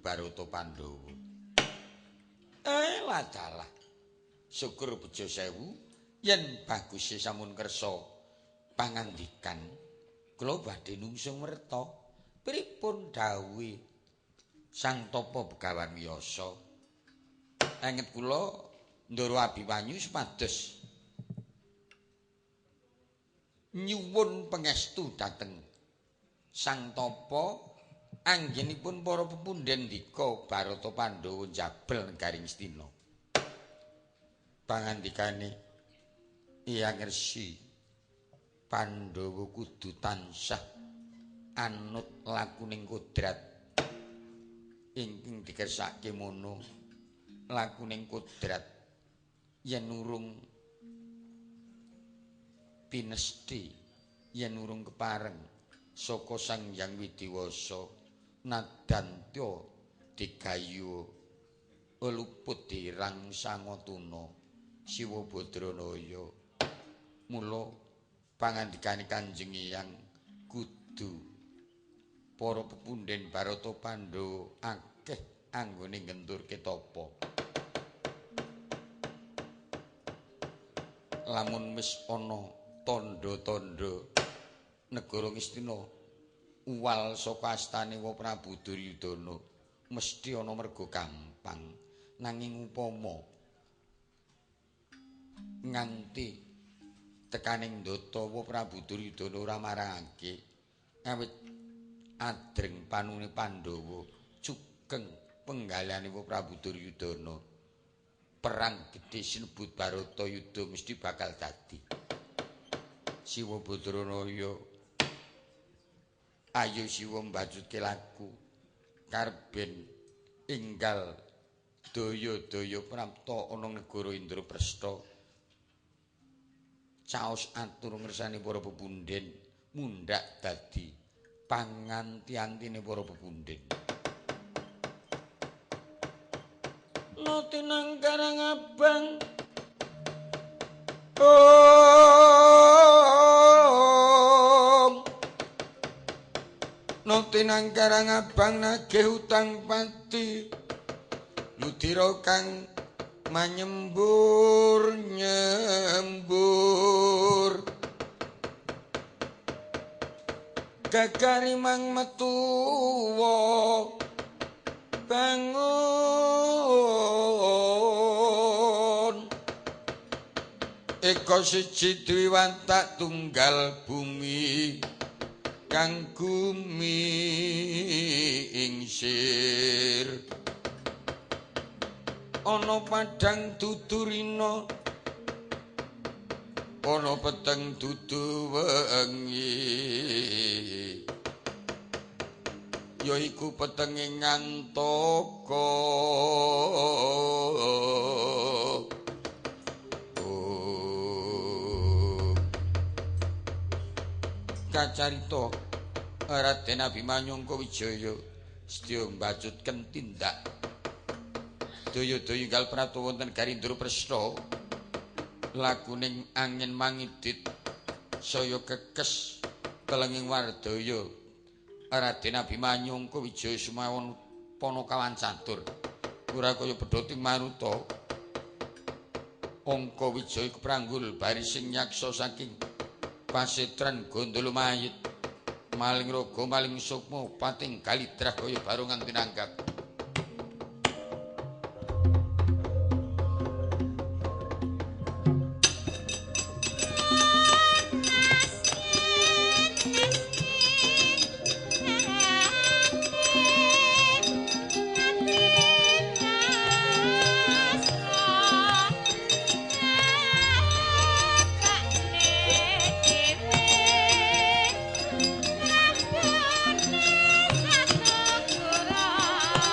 Barata Pandhawa. Ladalah. Syukur bejo sewu yen baguse sampun kersa pangandikan kula badhe nungsung werta. Pripun dawuhe Sang Tapa Begawan Wiyasa? Anget kula Ndara Abimanyu supados nyuwun pangestu dhateng Sang Tapa anggenipun para pepundhen dika Barata Pandhawa njabel negaring Astina. Pangandikane Eyang Resi, Pandhawa kudu tansah anut lakuning kodrat ingkang dikersake mono. Lakuning kodrat yen urung pinesti, yen urung kepareng saka Sang Hyang Widiwasa, nadantya digayu luput dirang sangatuna Siwa Badranaya. Mula pangandikane Kanjeng Eyang kudu para pepundhen Barata Pandhawa akeh anggone nggenturke tapa. Lamun wis ana tandha-tandha negara Ngastina uwal saka astane wa Prabu Duryudana mesti ana merga gampang. Nanging upama nganti tekaning ndata wa Prabu Duryudana ora marangake awit adreng panune Pandhawa cukeng penggalihane wa Prabu Duryudana, perang gedhe sinebut Barata Yuda mesti bakal dadi. Siwa Badranaya, ayo Siwa mbajutke laku karben enggal daya-daya prapta ana negara Indraprastha. Caos atur ngersane para pepundhen mundhak dadi panganti-antine para pepundhen. Notinang Karang Abang om, notinang Karang Abang nagih utang pati, ludira kang manyembur nyembur, gagari mang metuwa bangun, eka siji dwiwantak tunggal bumi kang gumi ingsir. Ana padang dudurina, ana peteng dudu wengi, yaiku petenge ngantaka. Kacarita Raden Abimanyu Angkawijaya sedya mbajutken tindak daya-daya enggal prapta wonten negari Indraprastha. Lakuning angin mangidit saya kekes telenging wardaya. Raden Abimanyu Angkawijaya sumawon panakawan catur ora kaya pedhoting maruta. Angkawijaya kepranggul barising yaksa saking pasetran Gondolo Mayit, maling raga maling sukma pating galidrah kaya barongan tinanggap. Satu kurang.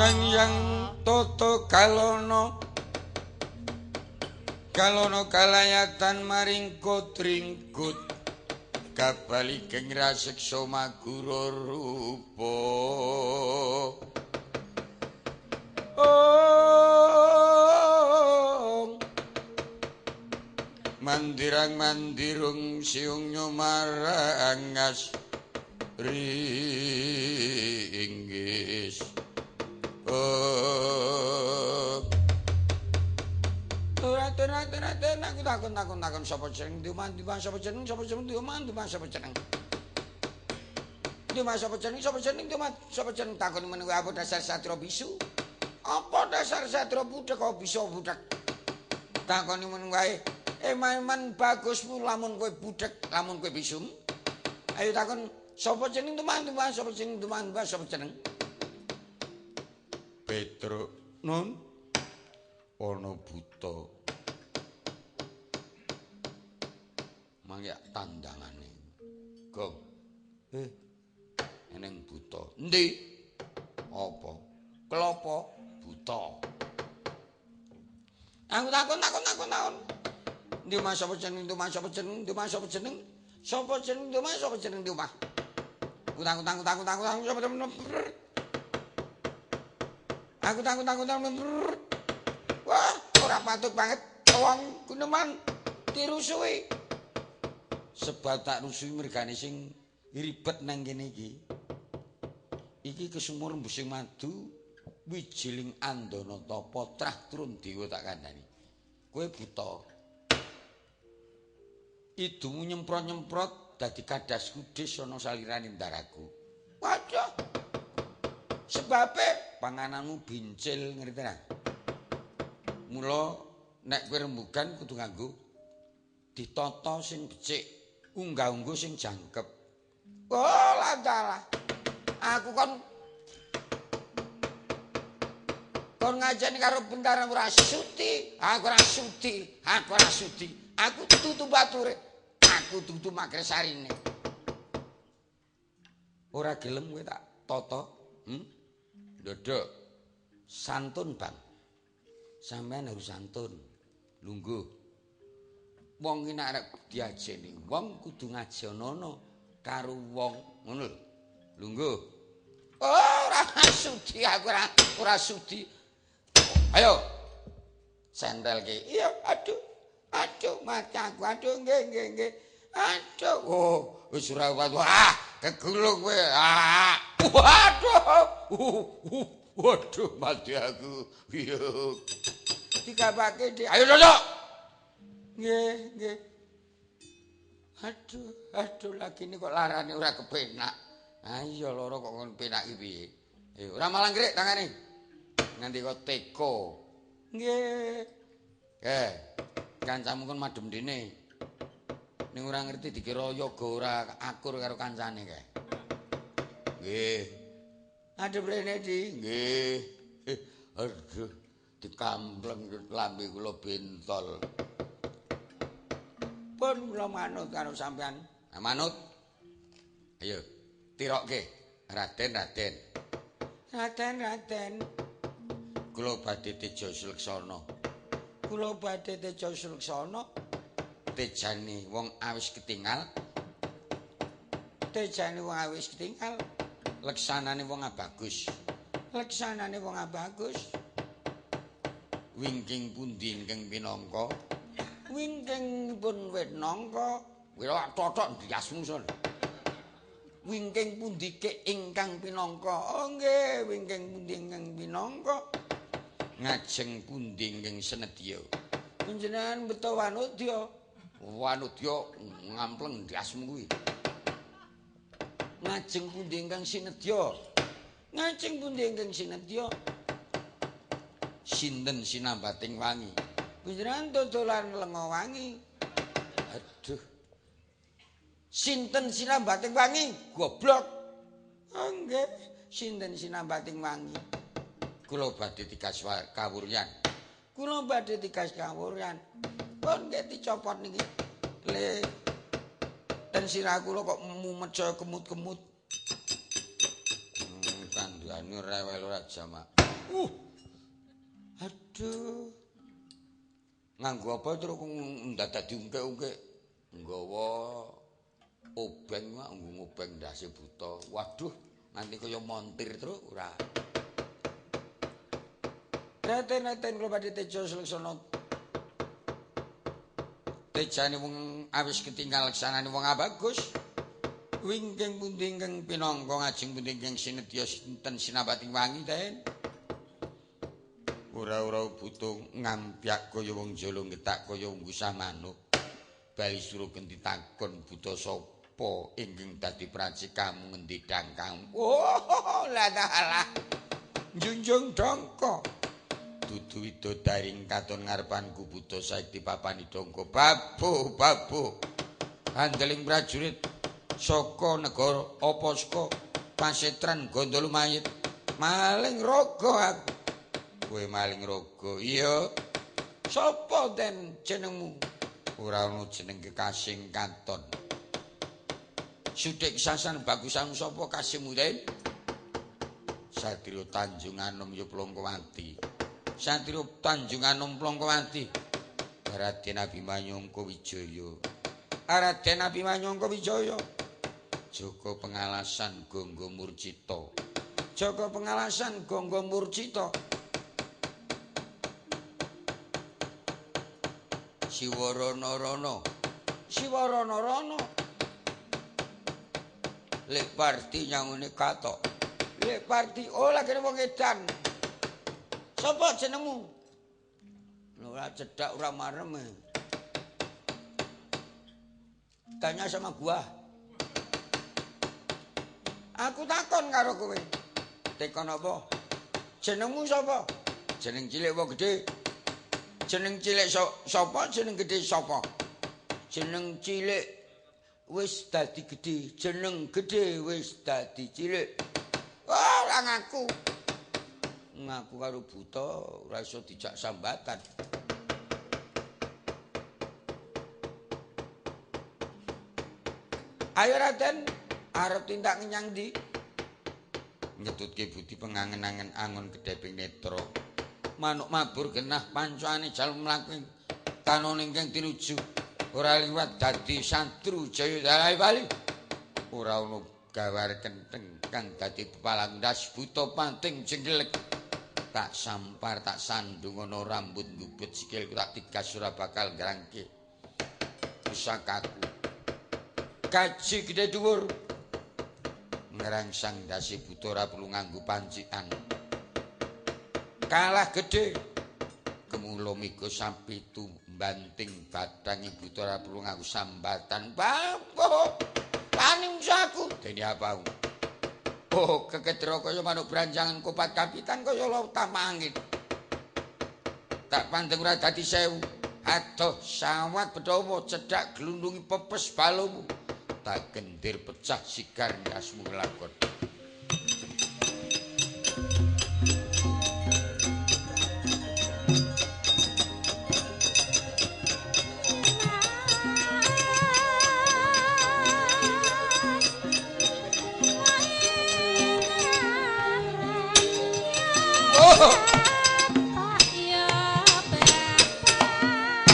Sang Hyang Tata Kalana Kalana kalayatan maring kotringkut kabali geng raseksa magura rupa. Ong mandirang mandirung siung nyomarangas ringgis. Raten aku takon sapa jeneng diomah sapa jeneng sapa jeneng diomah sapa jeneng diomah sapa jeneng sapa jeneng diomah sapa jeneng takon meneh apa dasar satria bisu apa dasar satria budhek kok bisa budhek takoni meneh wae eman bagusmu lamun kowe budhek lamun kowe bisu ayo takon sapa jeneng diomah sapa jeneng diomah sapa jeneng Petruk nun ana buta mangyak tandangane gong eneng buta endi apa klopo buta aku takon ndi omah sapa jeneng ndi omah sapa jeneng ndi omah sapa jeneng sapa jeneng ndi omah sapa jeneng ndi omah takon sapa jeneng aku takon wah ora patut banget wong guneman dirusuhi sebab tak rusuhi mergane sing ribet nang kene iki iki kesumur mbusing madu wijiling andana tapa trah turun dewa tak kandhani kowe buta idumu nyemprot-nyemprot dadi kadas kudis ana salirane ndaraku waduh sebabe pangananmu bincil ngerti ta mula nek kowe rembugan kudu nganggo ditata sing becik unggah-ungguh sing jangkep. Oh lantalah. Aku kon ngajeni karo bentara ora sudi, aku ora sudi, aku ora sudi. Aku tutu bature, aku tutu makresarine. Ora gelem kowe tak tata, Ndodok. Santun, Bang. Sampeyan harus santun. Lungguh. Wong iki nek arep diajeni wong kudu ngajonono karo wong ngono lho. Lungguh. Oh, ora sudi aku ora sudi. Ayo. Sentelke. Iya, aduh. Aduh, mati aku. Aduh, nggih nggih. Aduh. Oh, wis ora wah, kegulung kowe. Ah. Waduh. Waduh, mati aku. Iya. Digabake, Dik. Ayo, Dodok. Nggih, nggih. Aduh, aduh lagi ini kok larane ora kepenak. Ayo lara kok kon penak iki piye? Ora malah ngrik tangane. Nganti kok teko. Nggih. Kancamu kon madhem dene. Ning ora ngerti dikira yoga ora akur karo kancane kae. Nggih. Adep rene, Di. Nggih. Aduh, dikampleng lambe kula bentol. Pun kula manut karo sampean. Nah, manut. Ayo, tirokke. Raden, Raden. Raden, Raden. Kula badhe teja suleksana. Kula badhe teja suleksana. Tejane wong awis ketingal. Tejane wong awis ketingal. Leksanane wong abagus. Leksanane wong abagus. Wingking pundi ingkang pinangka? Wingking pun wit nangka. Wira totok ndiasmu son. Wingking pundi ke ingkang pinangka? Oh nggih, wingking pundi ingkang pinangka? Ngajeng pundi ingkang senedya? Panjenengan beto wanudya. Wanudya ngampleng ndiasmu kuwi. Ngajeng pundi ingkang sinedya? Ngajeng pundi ingkang sinedya? Sinten sinambating wangi? Panjenengan dodolan lenga wangi. Aduh. Sinten sinambating wangi? Goblok. Oh nggih, sinten sinambating wangi? Kula badhe tigas kawuryan. Kula badhe tigas kawuryan. Pun nggih dicopot niki. Le ten sirah kula kok mumet saya kemut-kemut. Kandhane rewel ora jamak. Aduh. Nganggo apa terus ndadak diungkek-ungkek? Nggawa obeng mak nggo ngobeng ndase buta. Waduh, nganti kaya montir terus ora. Reten-reten kula badhe tejo seleksana. Tejane wong awis ketinggal leksanane wong abagus. Wingking pundi ingkang pinangka ngajeng pundi ingkang sinedya sinten sinapating wangi ten. Ora-ora butuh ngampyak kaya wong jolo ngetak kaya nggusah manuk. Bali suruh genti takon buta sapa ingkang dadi pracikamu ngendi dangkang. Oh, la dalah. Junjung dongko. Dudu widodaring katon ngarepanku buta saekti papani dongko. Babu, babu. Andeling prajurit saka negara apa saka pasetran Gondol Mayit. Maling raga aku. Kowe maling raga. Iya. Sapa den jenengmu? Ora ono jeneng kekasih katon. Sudik sasan bagusan sapa kasihmu den? Satrio Tanjung Anom ya Plongkowati. Satrio Tanjung Anom Plongkowati. Raden Abimanyungka Wijaya. Raden Abimanyungka Wijaya. Joko pengalasan Gonggo Murcita. Joko pengalasan Gonggo Murcita. Siwarana Rana. Siwarana Rana. Lek Parti nyangune katok. Lek Parti oh lagi wong edan. Sapa jenengmu? Ora cedhak ora marem. Tanya sama gua. Aku takon karo kowe. Tekon apa? Jenengmu sapa? Jeneng cilik apa gedhe? Jeneng cilik sapa? Jeneng gedhe sapa? Jeneng cilik wis dadi gedhe, jeneng gedhe wis dadi cilik. Ora ngaku. Ngaku karo buta ora iso dijak sambatan. Ayo Raden, arep tindak ngenyang ndi? Ngetutke budi pengangen-angen angon kedheping netra. Manuk mabur genah pancane jaluk mlaku kanone ingkang tinuju. Ora liwat dadi santru jaya dalai bali. Ora ono gawar kentheng kang dadi pepalang ndas buta panting jenggelek. Tak sampar tak sandung ana rambut ngubet sikilku tak tigas ora bakal ngrangke pusakaku. Kaji gedhe dhuwur ngrangsang ndase buta ora perlu nganggo pancikan. Kalah gedhe kemulo migo sapi tu banting badange buta ora perlu nganggo sambatan. Bapo paning saku dene apa? Oh kekedra kaya manuk branjangan kopat kapitan kaya lautan angin. Tak pandeng ora dadi sewu. Adoh sawat bedhawa cedhak glundungi pepes balomu. Tak gendir pecah sigar ndasmu lakon.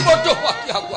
Bodoh mati aku.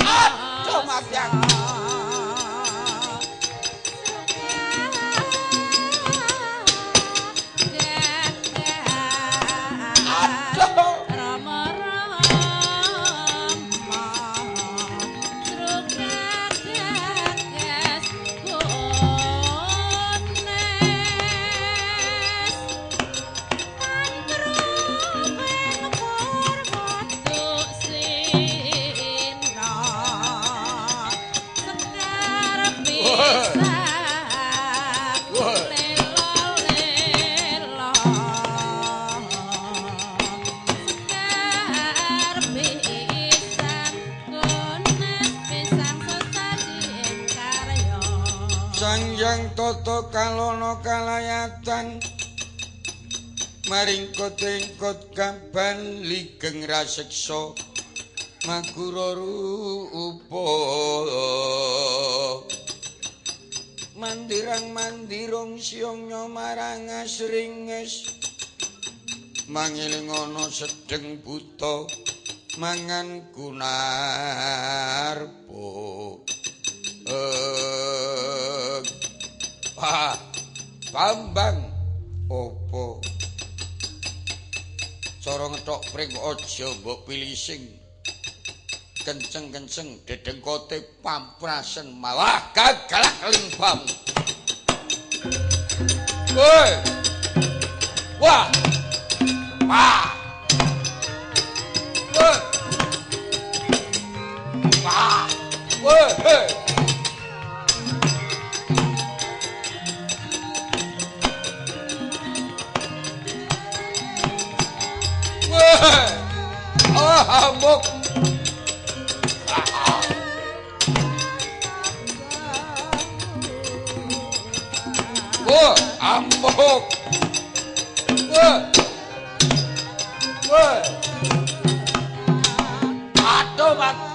Aduh mati aku. Sanjang toto kalono kalayatan maringkot-ringkot gaban ligeng raseksa magura rupa mandirang mandirung siong marang asringes mangilingono sedeng buta mangan kunarpo. Pak Bambang opo cara ngethok pring aja mbok pilih sing kenceng-kenceng dedengkote pamprasen malah gagalak limbam. Woi. Wah. Wah. Woi. Wah. Woi. Ah, amok. Wah, amok. Wah. Wah. Aduh, mata.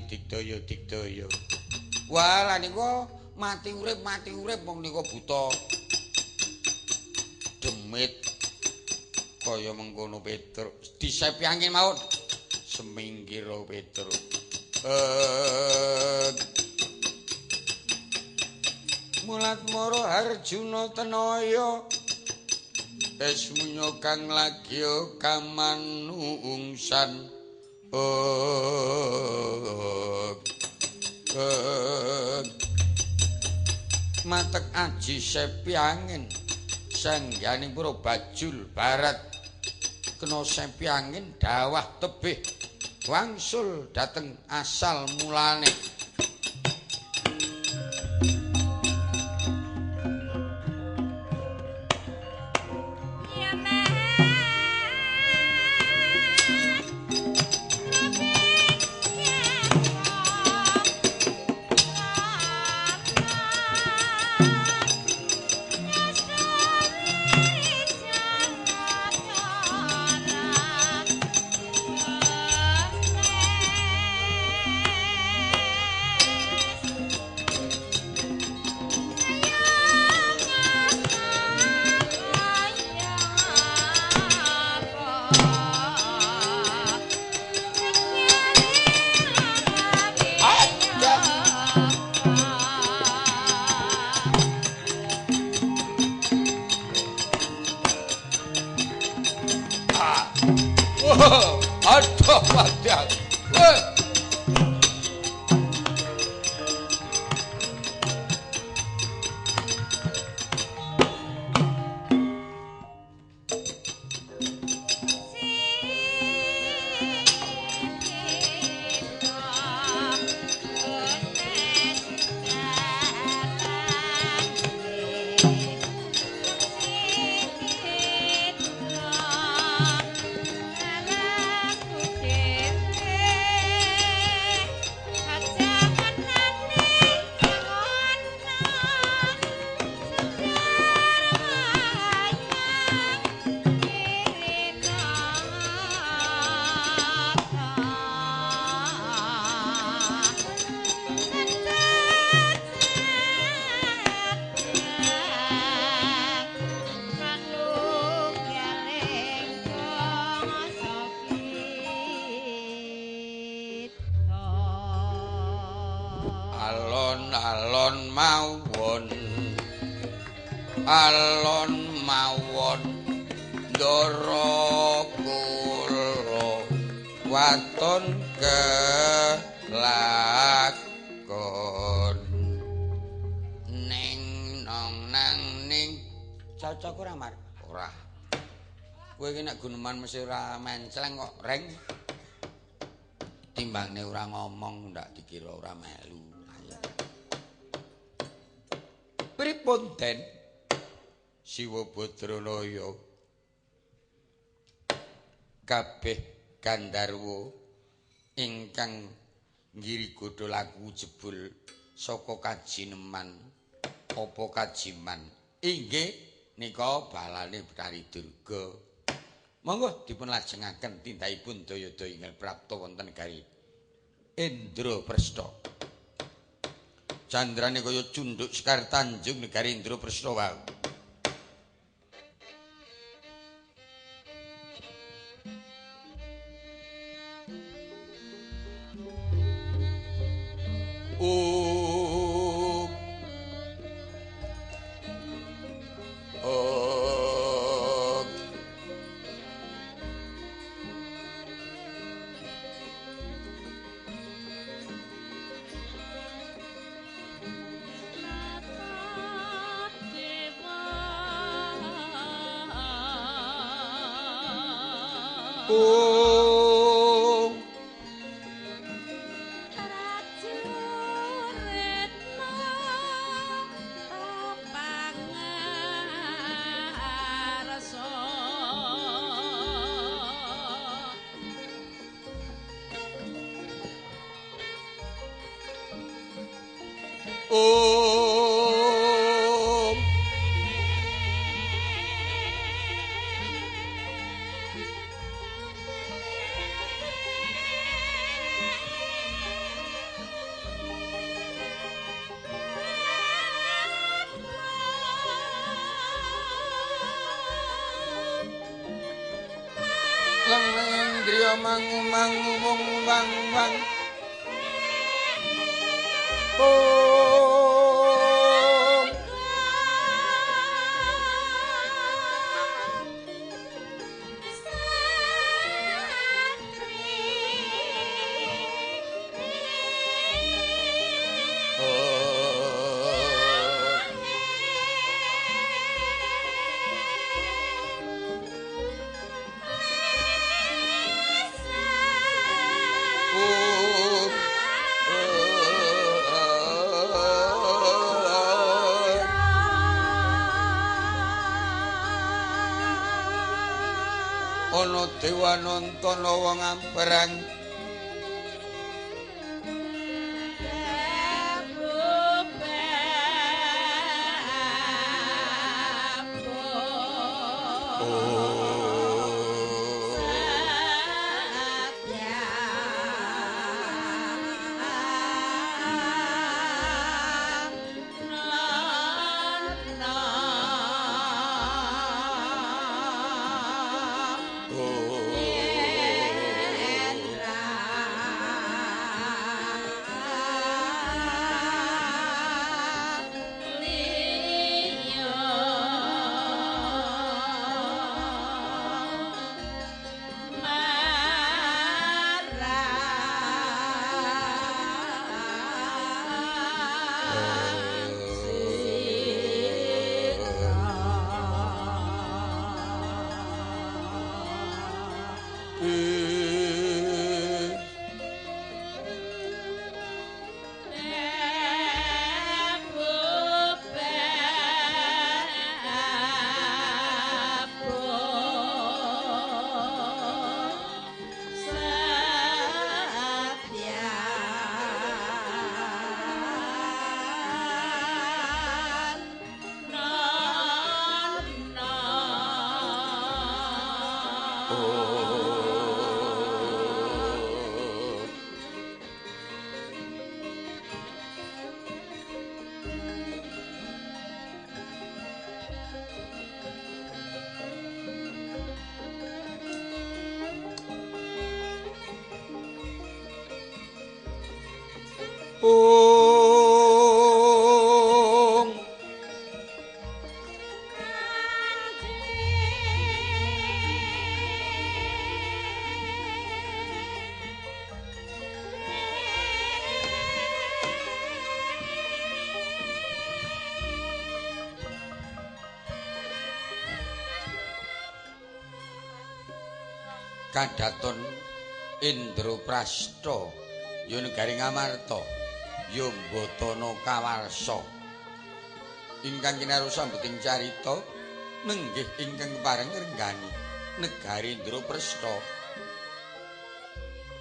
Digdaya-digdaya. Wah, lha niku mati urip wong niku buta. Demit kaya mengkono Petruk. Disepi angin mawon. Seminggiro Petruk. Mulat moro Arjuna tenaya esmunya kang lagi kamanungsan. Matek aji sepi angin sangyaning pura bajul barat kena sepi angin dawah tebih wangsul dateng asal mulane. Alon-alon mawon, alon mawon, ndara kula waton kelakon. Ning nong nang ning cocok ora Mar? Ora. Kowe iki nek guneman mesti ora mencleng kok, Reng. Timbangne ora ngomong ndak dikira ora melu. Ayo. Pripun Den? Siwa Badranaya kabeh gandharwa ingkang nggirigodha laku jebul saka kajineman apa kajiman. Inggih nika balane Bathari Durga. Monggo dipun lajengaken tindakipun daya-daya ingkang prapta wonten negari Indraprasta. Candrane kaya cunduk Sekar Tanjung negari Indraprasta wau. Mangu mangu wong wang wang. Ana dewa nonton wong amprang. Oh. Kadaton Indraprasta ya negari Ngamarta ya Mbatana Kawarsa. Ingkang kinaru sambeting carita nenggih ingkang kepareng ngrenggani negari Indraprasta.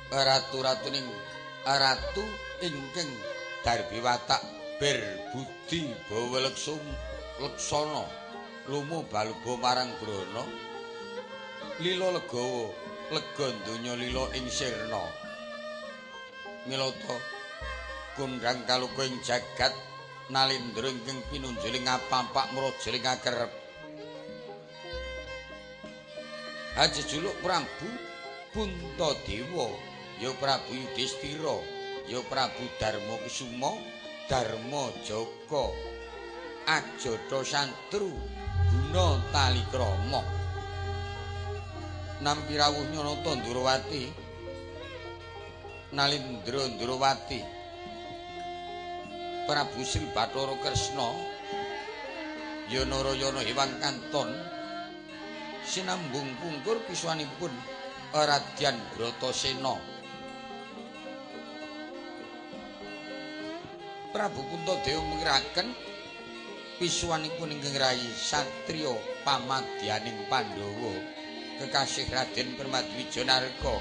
Ratu-ratuning ratu ingkang darbi watak berbudi bawa leksana lumu baluba marang brana lila legawa lega donya lila ing sirna milata kondhang kaloka ing jagat nalindra ingkang pinunjuling ngapampak mrajaling akerep. Ajejuluk Prabu Puntadewa ya Prabu Yudhistira ya Prabu Darma Kusuma Darma Jaka Ajata Santru Guna Talikrama. Nampi rawuh Nyanata Ndrawati Nalindra Ndrawati Prabu Sri Bathara Kresna ya Narayana Hewang Kanton sinambung pungkur pisuwanipun Radyan Bratasena. Prabu Puntadewa mengiraken pisuwanipun ingkang rayi satriya pamadyaning Pandhawa kekasih Raden Permadi Wijanarka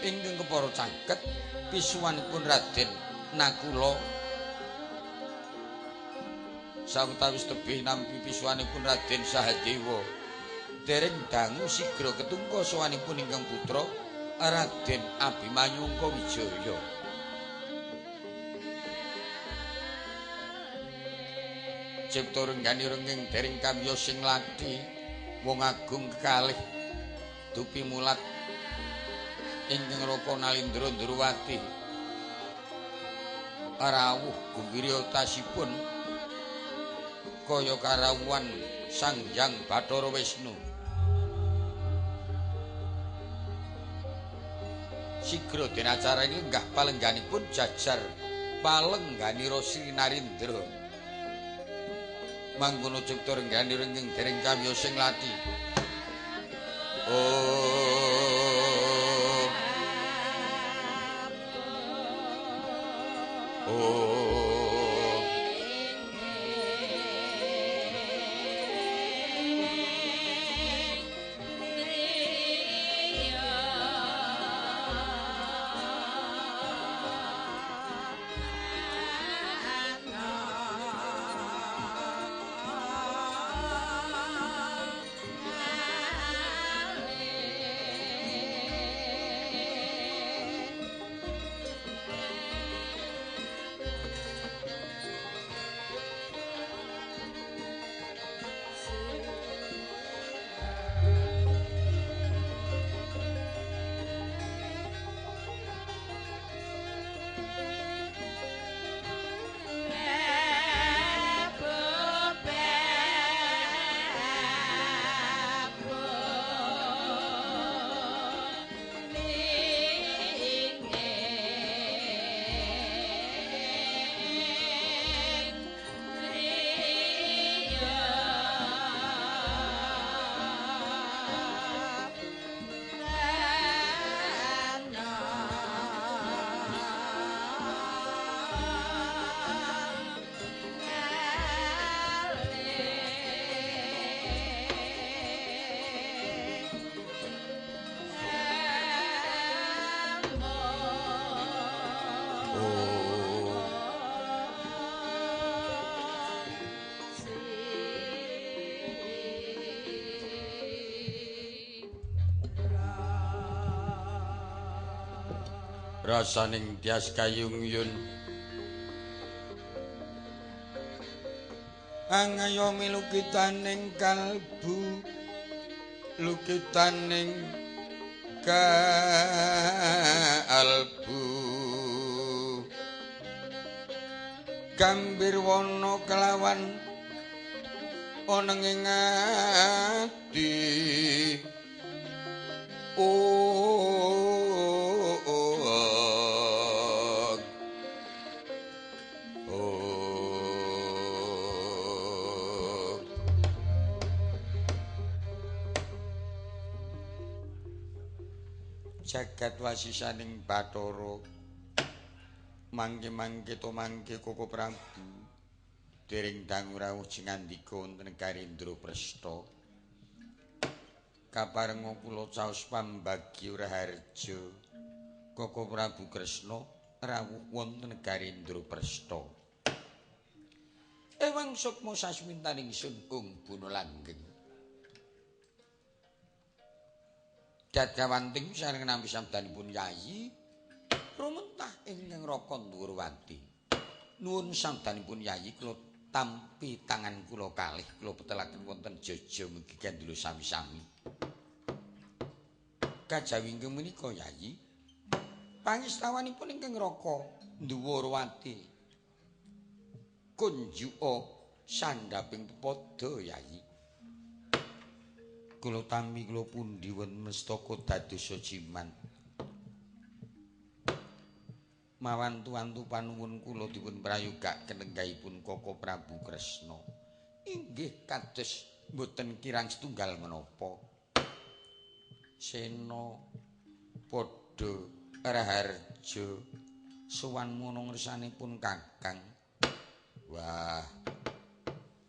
ingkang kepara caket pisuwanipun Raden Nakula. Sawetawis tebih nampi pisuwanipun Raden Sahadewa dereng dangu sigra ketungka sowanipun ingkang putra Raden Abimanyu Angkawijaya. Cipta renggani renging dereng kamya sing lathi wong agung kekalih dupi mulat ingkang raka Nalindra Ndrawati rawuh gumbirya tasipun kaya karawuhan Sang Hyang Bathara Wisnu. Sigra den acara ini lenggah palengganipun jajar palengganira Sri Narendra. Mangkono cipta renggani renging dereng kawya sing lathi. Oh. Oh. Rasaning tias kayung yun angayomi lukitaning kalbu lukitaning kalbu gambir wana kelawan oneng ing ati. Jagat wasisaning Bathara mangke-mangke to mangke Koko Prabu dereng dangu rawuh jengandika wonten negari Indraprasta. Kaparenga kula caos pambagya raharja Koko Prabu Kresna rawuh wonten negari Indraprasta. Ewang sukma sasmintaning sun ung buno langgeng. Dadawanting sareng nampi sabdanipun Yayi rumentah ingkang Raka Ndhuwurwati. Nuwun sabdanipun Yayi kula tampi tangan kula kalih kula petelaken wonten jaja mugi kandula sami-sami. Kajawi ingkang menika Yayi pangistawanipun ingkang Raka Ndhuwurwati kunjuka sandhaping pepada Yayi. Kula tampi kula pundi wonten mestaka dadosa jiman. Mawantu-wantu panuwun kula dipun prayogaken lenggahipun Koko Prabu Kresna. Inggih kados mboten kirang setunggal menapa. Sena padha raharja sowan mono ngersanipun Kakang. Wah,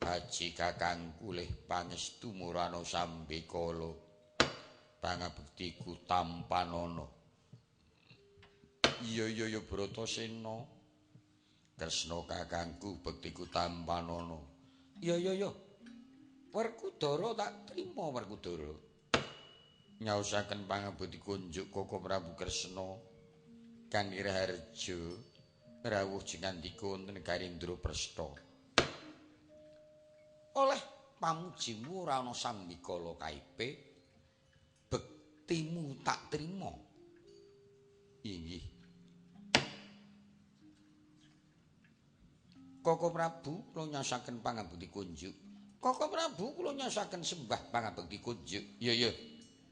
haji kakangku leh pangestu murana sambekala pangabektiku tampanana. Iya iya ya Bratasena, Kresna kakangku bektiku tampanana. Iya iya ya Werkudara tak trima Werkudara. Nyaosaken pangabekti kunjuk Koko Prabu Kresna kang raharja rawuh jengandika wonten negari Indraprasta. Oleh pamujimu ora ana sambikala kaipe, bektimu tak trima. Inggih. Koko Prabu kula nyaosaken pangabekti kunjuk. Koko Prabu kula nyaosaken sembah pangabekti kunjuk. Iya iya,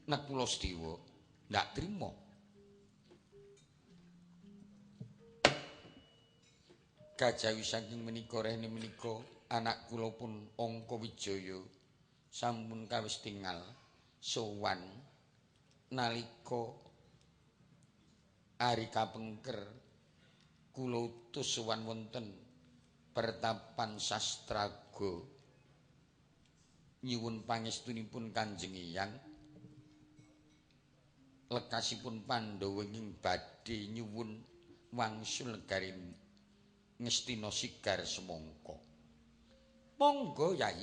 nek kula Sedewa ndak trima. Kajawi saking menika rehne menika anak kula pun Angka Wijaya sampun kawis tingal sowan nalika ari kapengker kula utus sowan wonten pertapan Sastraga nyuwun pangestunipun Kanjeng Eyang lekasipun Pandhawa ing badhe nyuwun wangsul negari Ngastina sigar semangka. Monggo Yai.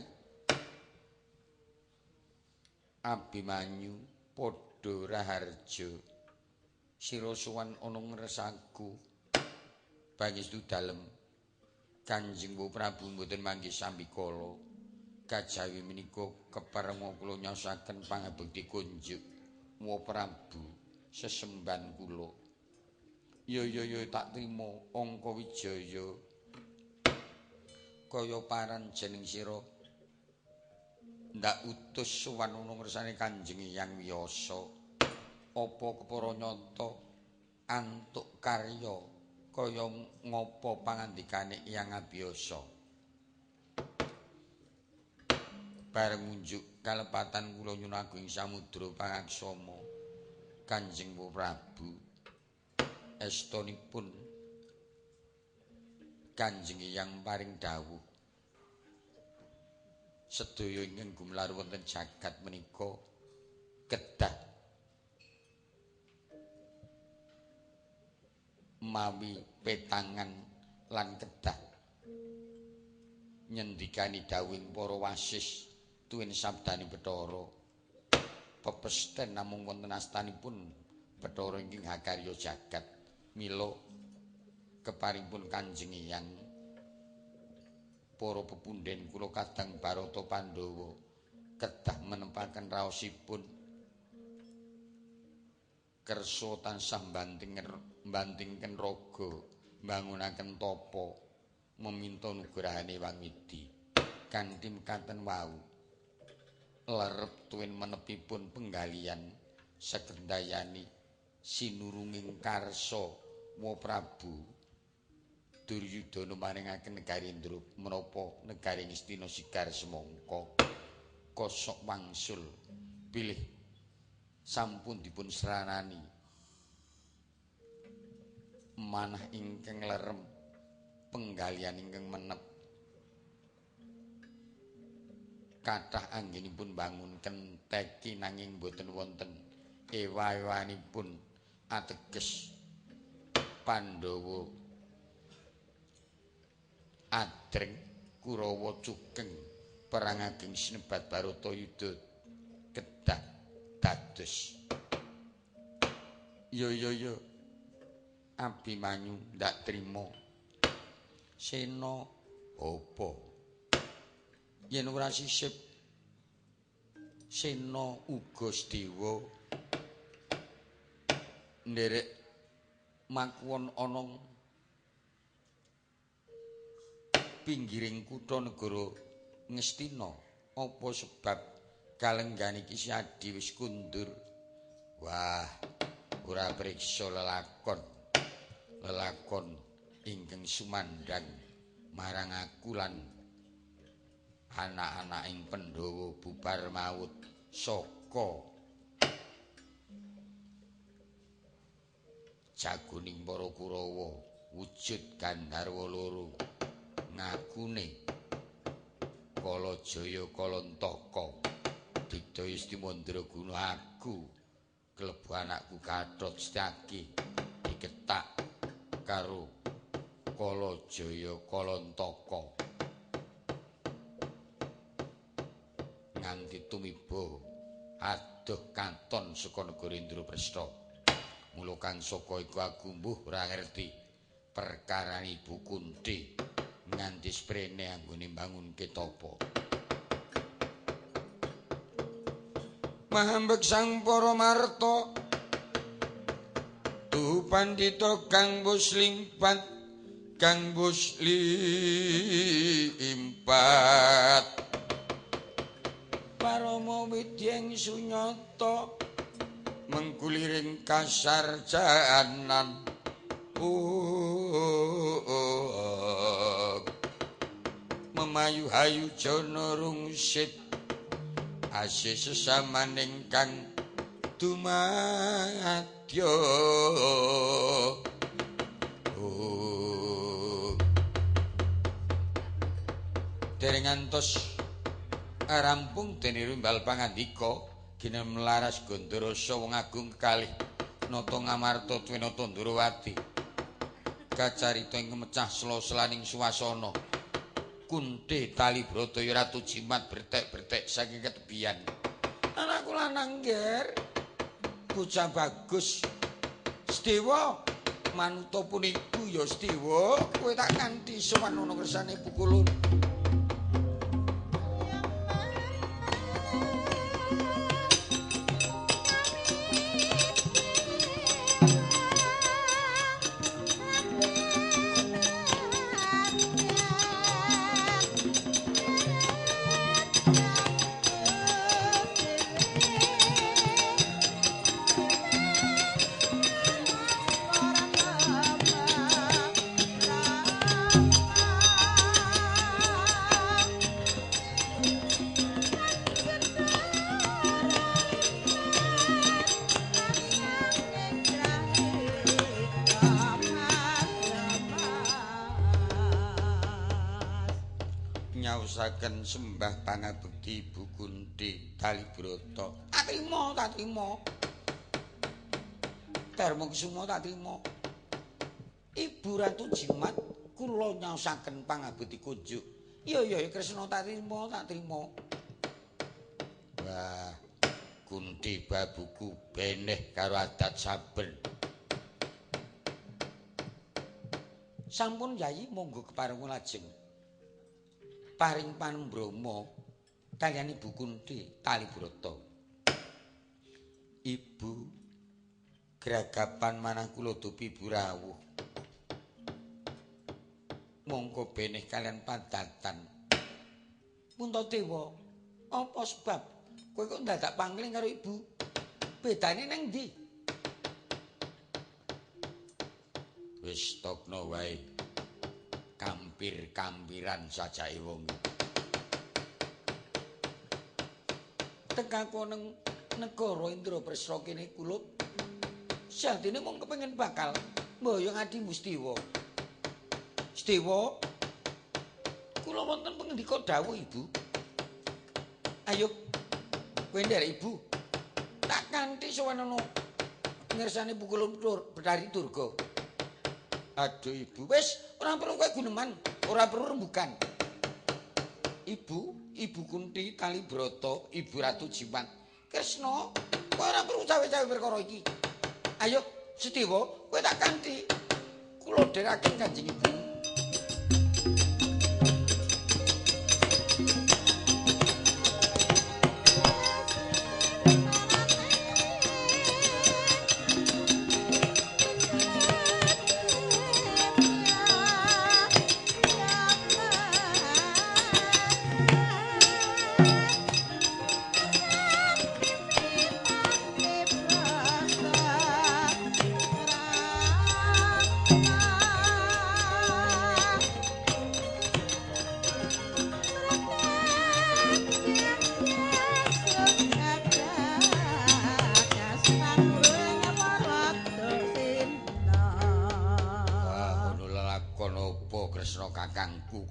Abimanyu padha raharja sira sowan ana ngresaku pangestu dalem Kanjeng Prabu mboten manggih sambikala. Kajawi menika keparenga kula nyaosaken pangabekti kunjuk wa Prabu sesembahan kula. Ya ya ya tak trima Angka Wijaya. Kaya paran jeneng sira ndak utus sowan ana ngersane Kanjeng Hyang Wiyasa. Apa kepara nyata antuk karya kaya ngapa pangandikane Hyang Abiyasa. Bareng ngunjuk kalepatan kula nyuwun agung samudra pangaksama Kanjeng Prabu. Estonipun Kanjeng Hyang paring dawuh sedaya ingkang gumlar wonten jagat menika kedah mawi petangan lan kedah nyendikani dawuhing para wasis tuwin sabdane Bathara. Pepesten namung wonten astanipun Bathara ingkang hakarya jagat. Mila keparingipun Kanjeng Hyang para pepundhen kula kadang Barata Pandhawa kedah menempaken raosipun kersa tansah bantingken raga mbangunaken tapa meminta nugrahane Wangidi kanthi mekaten wau lerep tuwin menepipun penggalian segendayani sinurunging karsa wa Prabu Duryudana maringaken negari Indra menapa negari Ngastina sigar semangka kosok wangsul bilih sampun dipun sranani Manah ingkang lerem, penggalian ingkang menep. Kathah anggenipun bangun kenteki nanging boten wonten ewa-ewanipun ateges Pandhawa adreng Kurawa cukeng perang ageng sinebat Baratayuda kedah dados. Yo yo yo Abimanyu ndak trimo. Sena apa? Yen ora sisip Sena uga Sedewa nderek makuwon ana pinggiring kutha negara Ngastina. Apa sebab kalenggan iki Adi wis kundur? Wah, ora priksa lelakon. Lelakon ingkang sumandhang marang aku lan anak-anak ing Pandhawa bubar maut saka jagoning para Kurawa wujud Gandharwa loro ngakune Kalajaya Kalantaka Digdaya Stimandraguna aku klebu anakku Gatot Setyaki diketak karo Kalajaya Kalantaka nganti tumiba adoh katon saka negara Indraprasta. Mula kang saka iku aku mbuh ora ngerti perkarane Ibu Kunti nganti sprene anggone mbangunke tapa. Mahambek sang para marta tuh pandita kang bus limpat kang bus limpat parama widyeng sunyata mengkuliring kasarjanan. Memayu hayu jana rungsit asih sesamaning kang dumadya. Dereng ngantos rampung dene rumbal pangandika ginem laras Gandarasa wong agung kekalih nata Ngamarta Twenata Ndrawati kacarita ing mecah sela-selaning suasana. Kunti Talibrata ya ratu jimat bertek-bertek saking ketebian. Anakku lanang nger bocah bagus Sedewa manuta puniku ya Sedewa kowe tak kanthi sowan ana kersane pukulun. Nyaosaken sembah pangabekti Ibu Kunti Talibrata. Tak trima, tak trima. Darma Kusuma tak trima. Ibu Ratu Jimat kula nyaosaken pangabekti kunjuk. Iya iya Kresna tak trima, tak trima. Wah, Kunti babuku beneh karo adat saben. Sampun Yayi monggo kepareng lajeng. Paring pambrama kaliyan Ibu Kunti Talibrata. Ibu gragapan manah kula dupi ibu rawuh. Mongko beneh kaliyan padatan. Puntadewa, apa sebab kowe kok ndadak pangling karo ibu? Bedane nang ndi? Wis tokno wae. Kampir-kampiran sajake wong. Tekaku nang negara Indraprasta kene kulup. Sejatine mung kepengin bakal Mboyong adimu Setiwa. Setiwa, kula wonten pangendika dawuh Ibu. Ayo kowe nderek Ibu. Tak kanthi sowan ana ngersane pukul Betari Durga. Aduh Ibu, wis ora perlu kowe guneman, ora perlu rembugan. Ibu, Ibu Kunti Talibrata, Ibu Ratu Jimat. Kresna, kowe ora perlu cawe-cawe perkara iki. Ayo Setiwa, kowe tak kanthi. Kula dherekaken Kanjeng Ibu.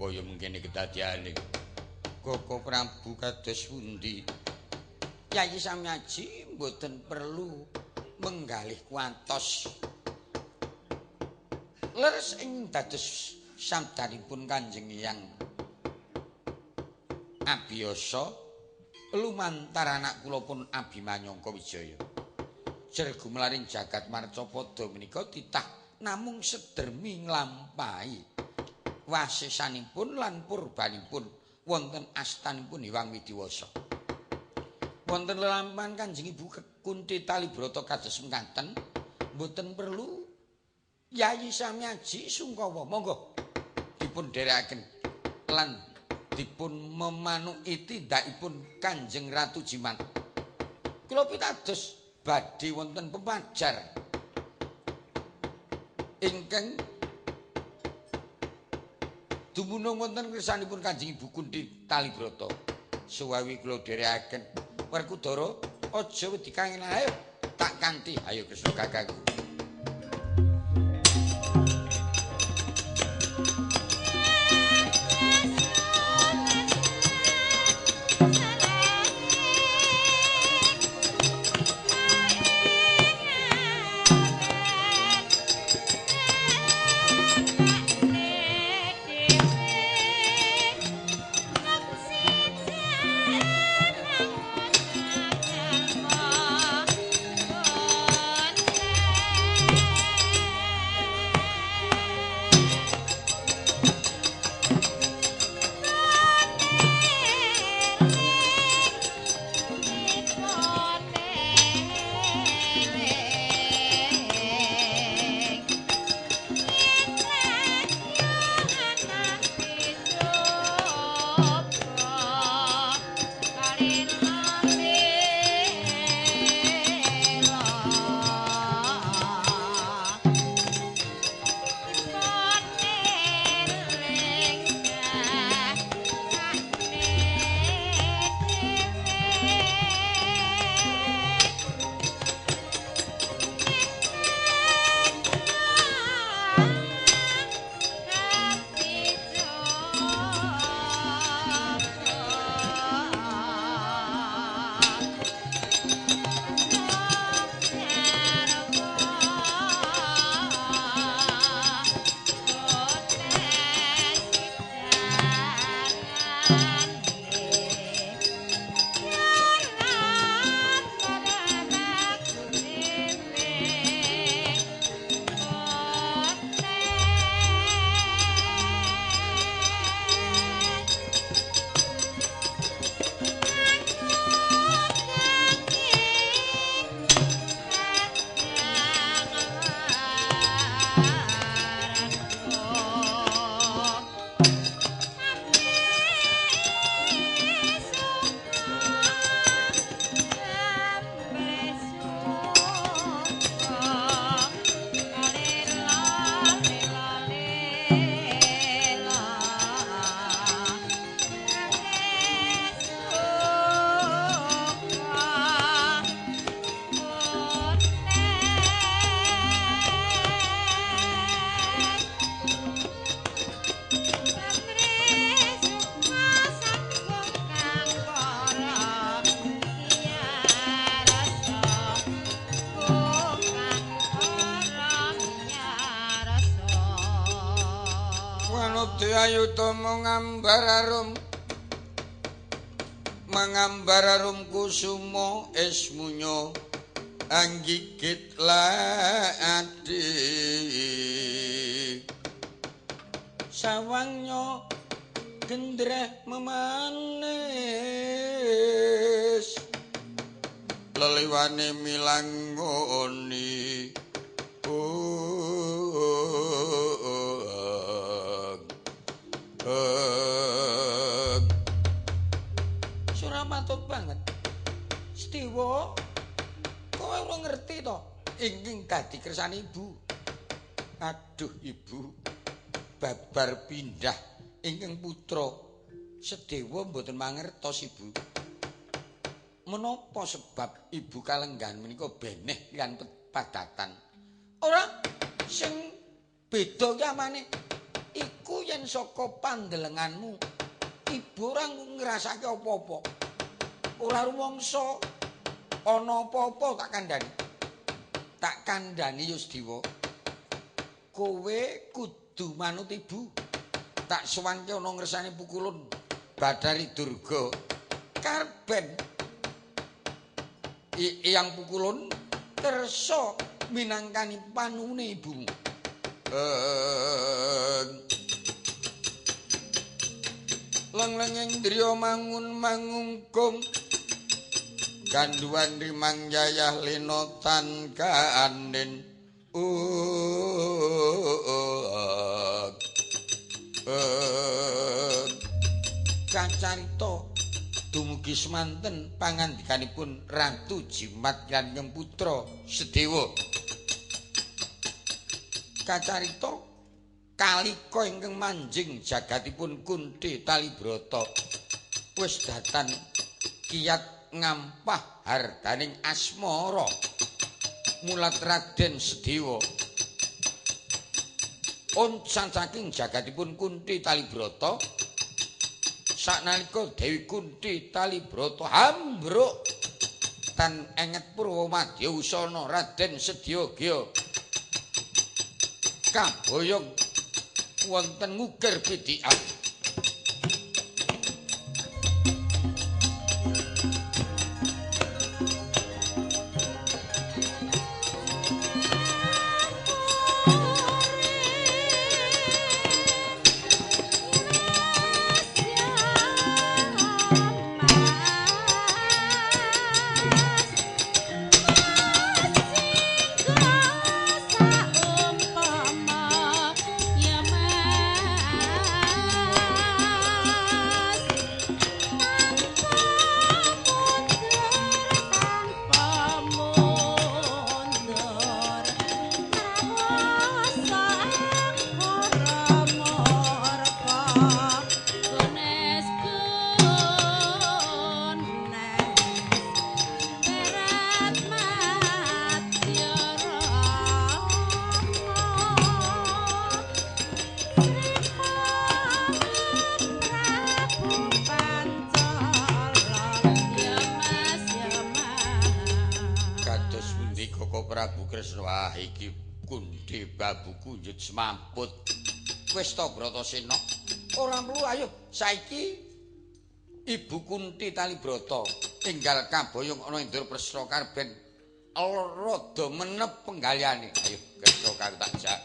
Kaya mengkene kedadiane. Koko Prabu kados pundi? Yayi Samyaji mboten perlu menggalih kuantos. Leres ing dados sabdanipun Kanjeng Hyang Abiyasa lumantar anak kula pun Abimanyangka Wijaya. Jer gumelaring jagat marcapada menika titah namung sedermi nglampahi wasisanipun lan purbanipun wonten astanipun Hyang Widiwasa. Wonten lelampahan Kanjeng Ibu Kunti Talibrata kados mekaten, mboten perlu Yayi Samyaji sungkawa. Monggo dipun dherekaken lan dipun memanuki tindakipun Kanjeng Ratu Jimat. Kula pitados badhe wonten pepajar ingkang dumunung wonten kersanipun Kanjeng Ibu Kunti Talibrata. Suwawi kula dherekaken. Werkudara aja wedi kangen, ayo tak kanthi. Ayo Kresna kakangku. Yeah. Wanodya ayutama ngambar arum mangambar arum kusuma esmunya anggigit ladi sawangnya gendreh memanis leliwane milanggoni Surah matut banget. Setiwa, kowe ora ngerti to ingkang dadi kersane ibu. Aduh ibu, babar pindah ingkang putra Sedewa mboten mangertos ibu. Menapa sebab ibu kalenggahan menika beneh lan padatan? Ora sing beda ki amane iku yen saka pandelenganmu ibu ora ngrasake apa-apa. Ora rumangsa ana apa-apa tak kandhani. Tak kandhani Yusdiwa. Kowe kudu manut ibu. Tak sowanke ana ngersane pukulun Bathari Durga. Karben Eyang Pukulun kersa minangkani panuwune ibumu. Lenglenging driya mangun mangungkung ganduan rimang yayah lena tan kaanin. Kacarita dumugi semanten pangandikanipun Ratu Jimat lan Putra Sedewa. Kacarita kalika ingkang manjing jagatipun Kunthi Talibrata wis datan kiyat ngampah hardaning asmara mulat Raden Sedewa. Oncan saking jagatipun Kunthi Talibrata saknalika Dewi Kunthi Talibrata ambruk tan enget purwa madya usana Raden Sedya gya kaboyong wonten ngukir pidikan. Wah iki Kunthi Babu Kunjut semamput. Wis to Bratasena, ora perlu ayo saiki Ibu Kunthi Talibrata tinggal kaboyong ana Indraprasta karben rada menep penggalihane. Ayo Kresna karo tak jak.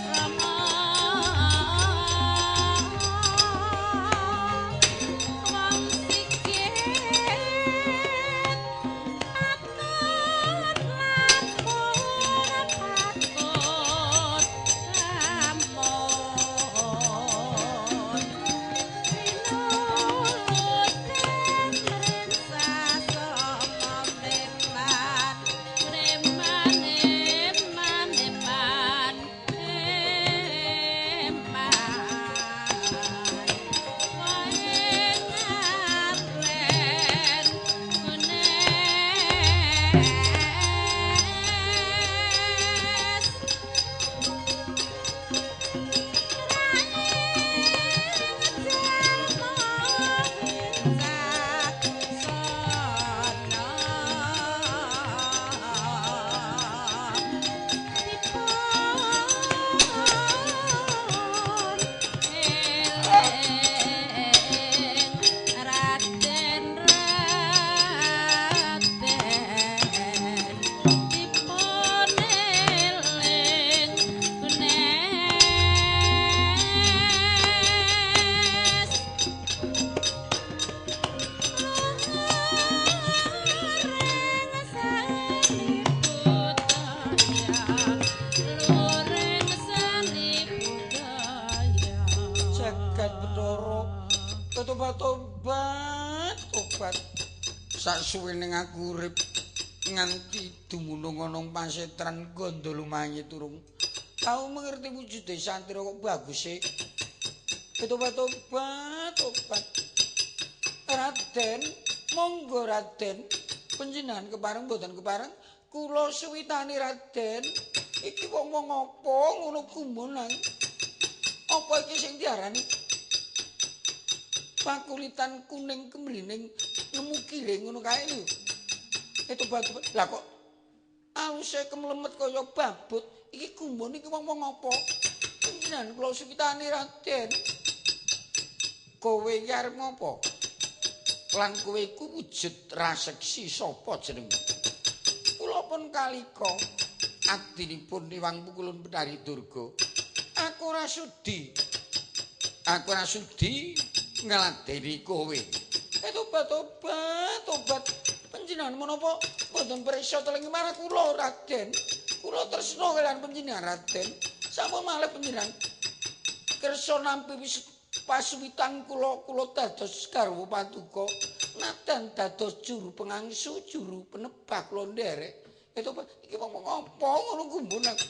Rama. Bathara. Tobat tobat. Sak suwene aku urip nganti dumunung ana pasetran Gandha lumayi turung. Tau mengerti wujude santri kok baguse. Tobat tobat tobat. Raden, monggo Raden. Panjenengan kepareng mboten kepareng kula suwitani Raden. Iki wong-wong apa ngono gumonan? Apa iki sing diarani pakulitan kuning kemrining nemu kiring ngono kae lho. Tobat tobat. Lah kok aluse kemlemet kaya babut. Iki gumun iki wong-wong apa? Panjenengan kula suwitani Raden. Kowe iki arep ngopo? Lan kowe iku wujud raseksi sapa jenengmu? Kula pun Kalika adinipun Iwang Pukulun Bathari Durga. Aku ora sudi. Aku ora sudi ngladeni kowe. Tobat tobat tobat. Panjenengan menapa mboten pirsa telengi marang kula Raden? Kula tresna kaliyan panjenengan Raden. Sampun malih panjenengan kersa nampi pasuwitan kula, kula dados garwa paduka nadan dados juru pengangsu, juru penebak kula nderek. Iki wong apa ngono gumun aku.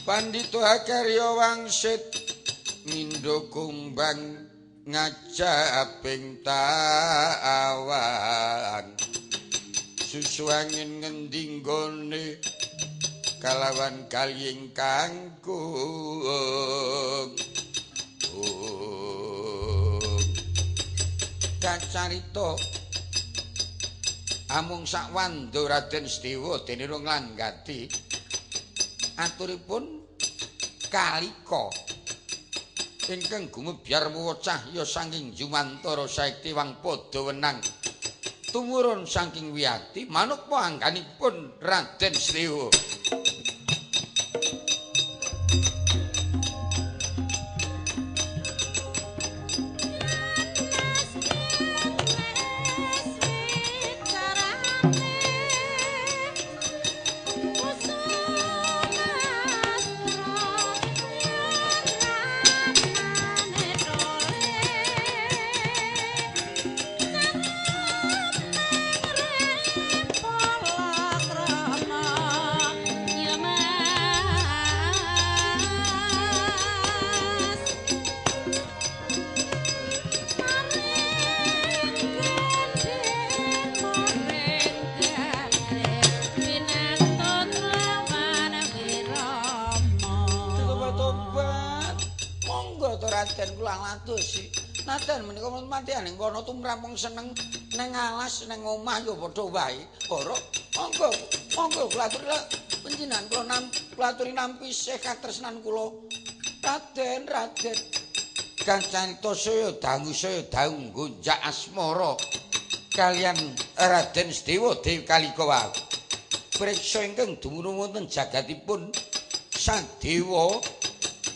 Pandita Akarya wangsit ngindho kumbang ngajaping tawan susu angin ngendi nggone kalawan kaliying kangkung. Kacarita amung sakwanda Raden Sedewa dene nglanggati aturipun Kalika ingkang gumebyar mawa cahya saking jumantara saekti wang padha wenang tumurun saking wiyati manukma angganipun Raden Sedewa. Nadan menika matian ing kono tumrap wong seneng neng alas neng omah ya padha wae. Ora, monggo, monggo kula aturi panjenengan kula nam kula aturi nampi sih katresnan kula. Raden, Raden. Kacarita saya dangu gonjak asmara kaliyan Raden Sedewa Dewi Kalika wau. Priksa ingkang dumunung wonten jagatipun Sadewa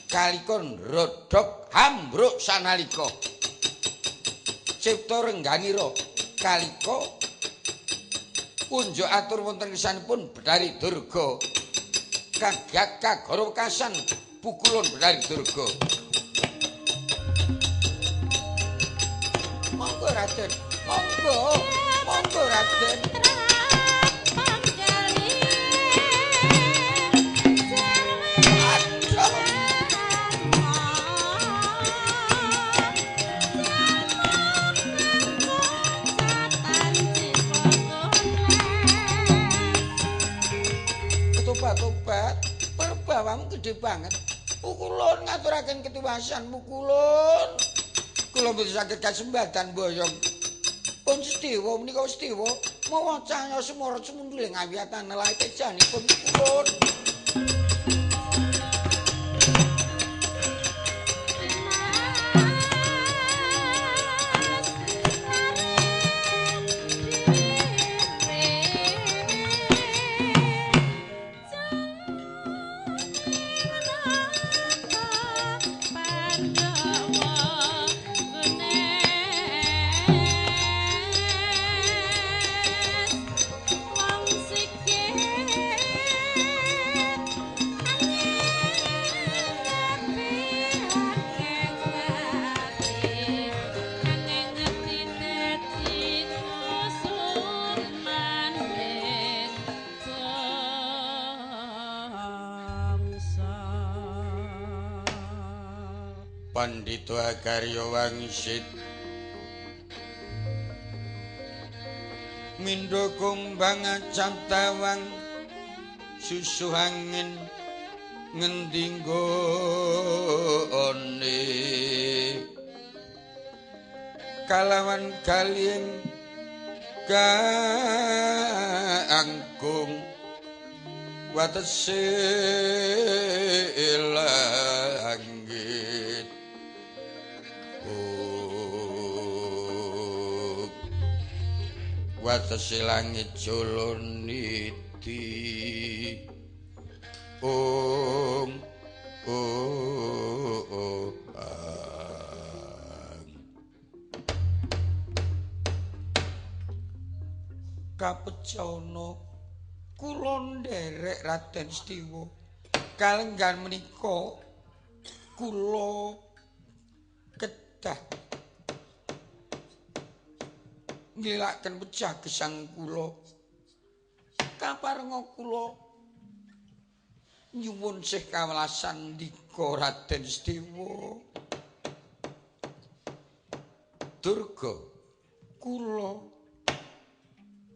Kalika nrodhog hambruk sanalika. Cipta rengganira Kalika kunjuk atur wonten kesanipun Bathari Durga. Kagat kagara wekasan pukulun Bathari Durga. Monggo Raden, monggo, monggo Raden. Tobat, perbawamu gede banget. Pukulun ngaturaken ketiwasan pukulun. Kula mboten saged kasembadan boyong. Pun Sedewa menika Sedewa mawa cahya semara sumundhuling awiyatan lae tejanipun pukulun. Wong sikit Pandhita Akarya Wangsit mindha kumbang acap tawang susuh angin ngendi nggone kalawan galing kangkung watese langit watese langit joloniti om oh ang kapecana kula nderek Raden Setiwa kalenggan menika kula kedah ngilaken pecah gesang kula kaparenga kula nyuwun sih kawelasan ndika Raden Setiwa. Durga kula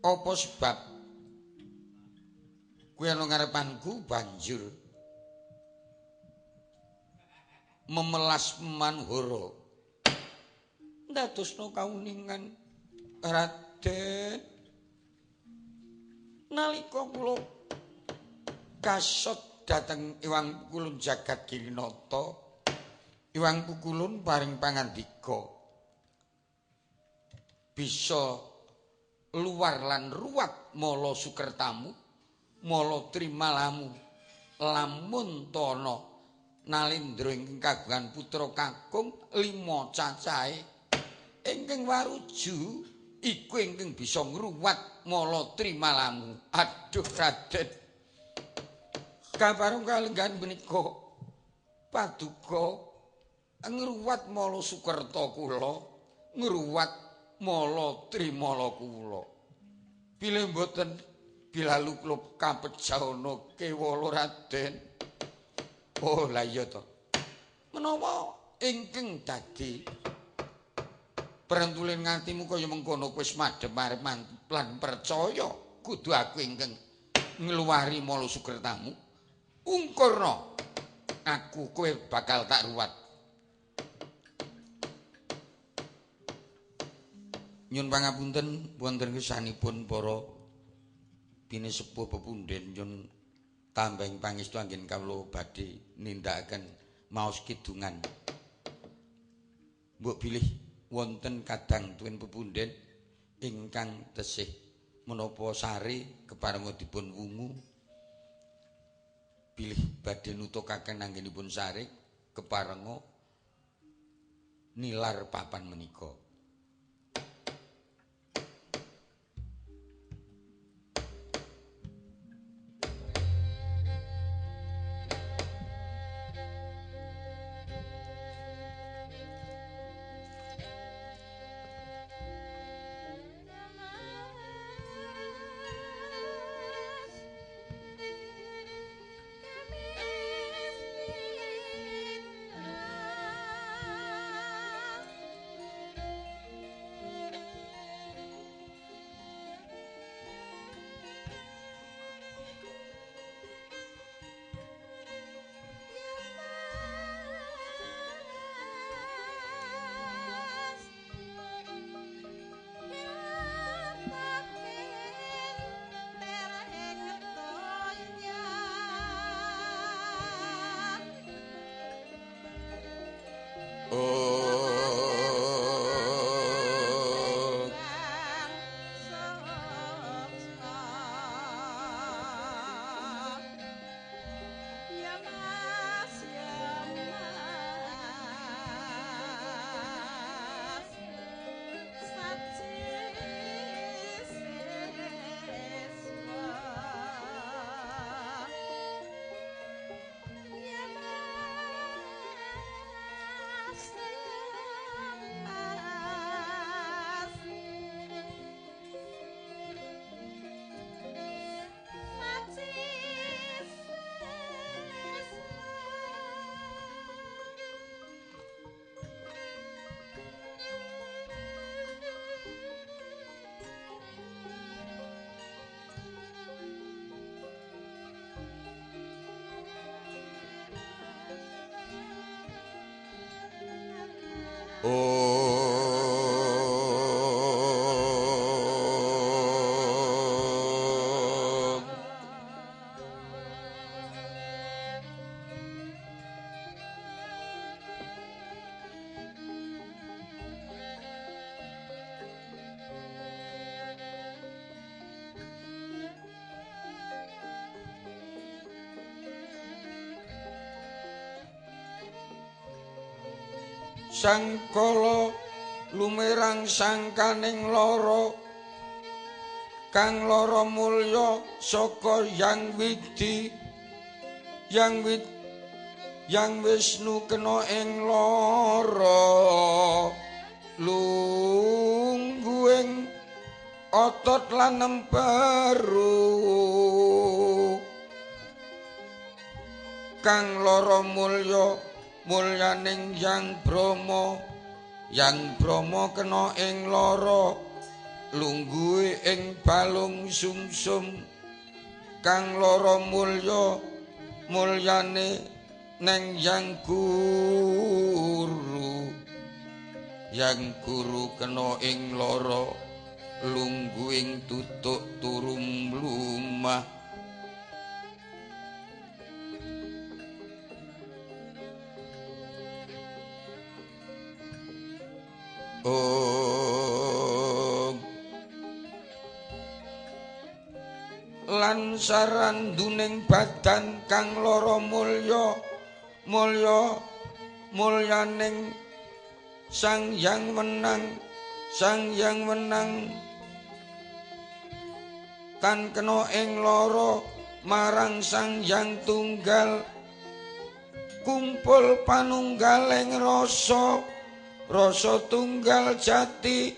apa sebab kuwi ana ngarepanku banjur memelas manuhara ndadosna kauningan Raden nalika kula kasot dhateng Iwang Pukulun Jagat Girinata, Iwang Pukulun paring pangandika bisa luar lan ruwat mala sukertamu mala trimalamu lamun tana nalindra ingkang kagungan putra kakung 5 cacahe ingkang waruju iku ingkang bisa ngruwat mala trimalamu. Aduh Raden, kapareng kalenggahan menika paduka ngruwat mala sukerta kula, ngruwat mala trimala kula. Bilih mboten bilalu kula kapejana kewala Raden. Oh la iya to. Menawa ingkang dadi perentulin ngatimu kaya mengkono wis madhep arep lan percaya kudu aku ingkang ngluwari mala sukertamu. Ungkurna aku kowe bakal tak ruwat. Nyun pangapunten wonten kesanipun para pinesepuh pepundhen nyun tambahing pangestu anggen kawula badhe nindakaken maos kidungan. Mbok bilih wonten kadang tuwin pepundhen ingkang tesih menapa sare keparenga dipun wungu bilih badhe nutukaken anggenipun sare keparenga nilar papan menika. Om. Sangkala lumerang sangkaning lara kang lara mulya saka Yang Widi Yang Wid Yang Wisnu kena ing lara lungguhing otot lan emperu kang lara mulya mulyaning Yang Brahma Yang Brahma kena ing lara lungguhe ing balung sumsum kang lara mulya mulyane neng Yang Guru Yang Guru kena ing lara lungguhing tutuk turu mlumah. Om. Lan saranduning badan kang lara mulya mulya mulyaning Sang Hyang Wenang Sang Hyang Wenang tan kena ing lara marang Sang Hyang Tunggal kumpul panunggaling rasa rasa tunggal jati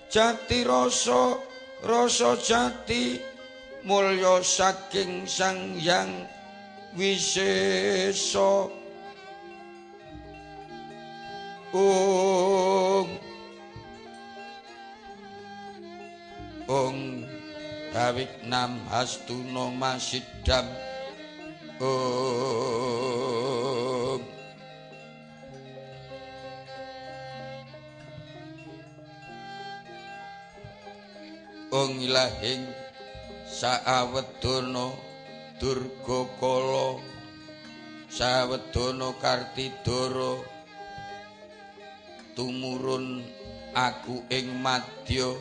jati rasa rasa jati mulya saking Sang Hyang Wisesa. Om. Om Kawiknam Hastuna Masidam. Om. Ong ilahing saawedana Durga Kala sawedana Kartidara tumurun aku ing madya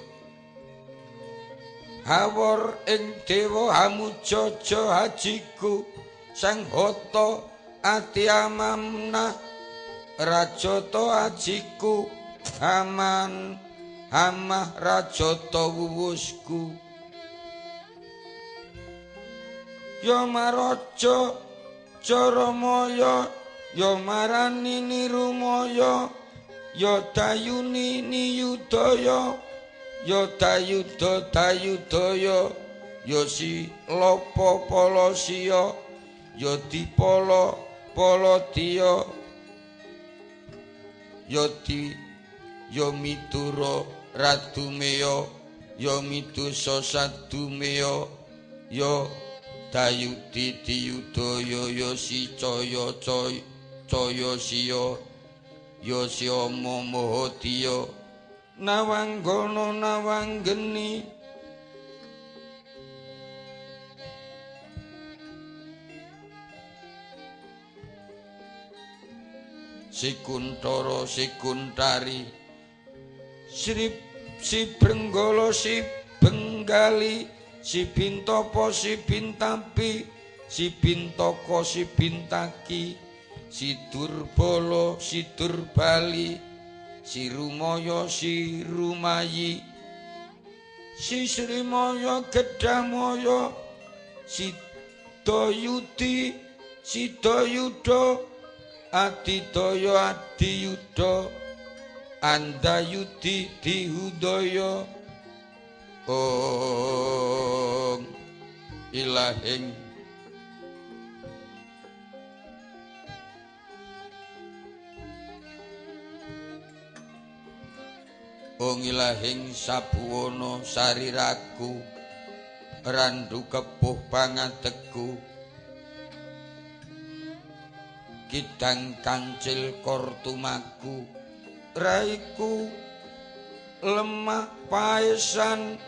hawor ing dewa hamujaja hajiku Sang Hata ati amamna rajata ajiku haman hamah rajata wuwusku ya maraja jaramaya ya marani nirumaya ya dayuni niyudaya ya dayuda dayudaya ya si lopo polosiya ya dipala paladiya ya di ya midura radumeya ya midusa sadumeya ya dayudi diyudaya ya si caya caya siya ya siama mahadiya nawanggana nawanggeni Sikuntara sikuntari Sri si Brenggala si Benggali si Bintapa si Bintampi si Bintaka si Bintaki si Durbala si Durbali si Rumaya si Rumayi si Srimaya Gedhamaya si Dayudi si Dayuda Adidaya Adiyuda Andayudi Dihudaya. Om ilahing Ong ilahing sabuwana sariraku randu kepuh pangadegku kidang kancil kortumaku Raiku lemah paesan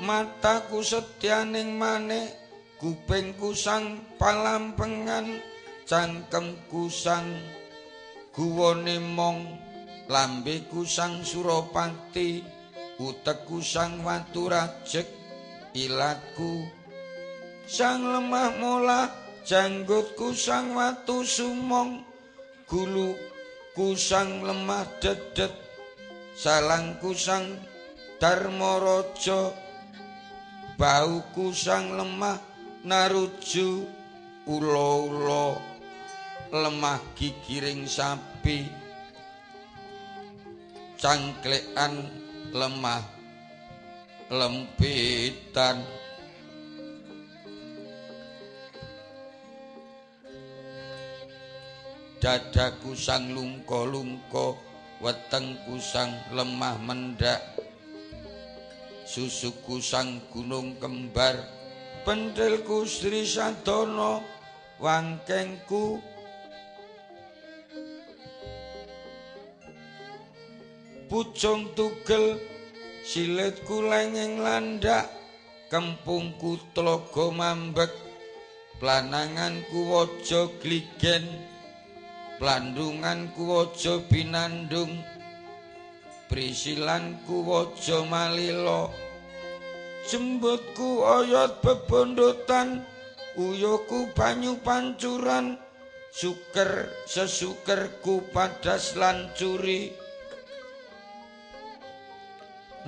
mataku setyaning manik kupingku sang palampengan cangkemku sang guwane mong lambeku sang Surapati utekku sang watu rajek ilatku sang lemah mola janggutku sang watu sumong guluku sang lemah dedet salangku sang Darmaraja bauku sang lemah naruju ula-ula lemah gigiring sapi cangklekan lemah lempitan dadaku sang lungka-lungka wetengku sang lemah mendak susuku sang gunung kembar pentilku Sri Sadana wangkengku pucung tugel silitku lengeng landak kempungku tlaga mambek plananganku waja gligen plandunganku waja binandung prisilanku waja malila jembutku oyot bebondotan uyuhku banyu pancuran suker sesukerku padas lan curi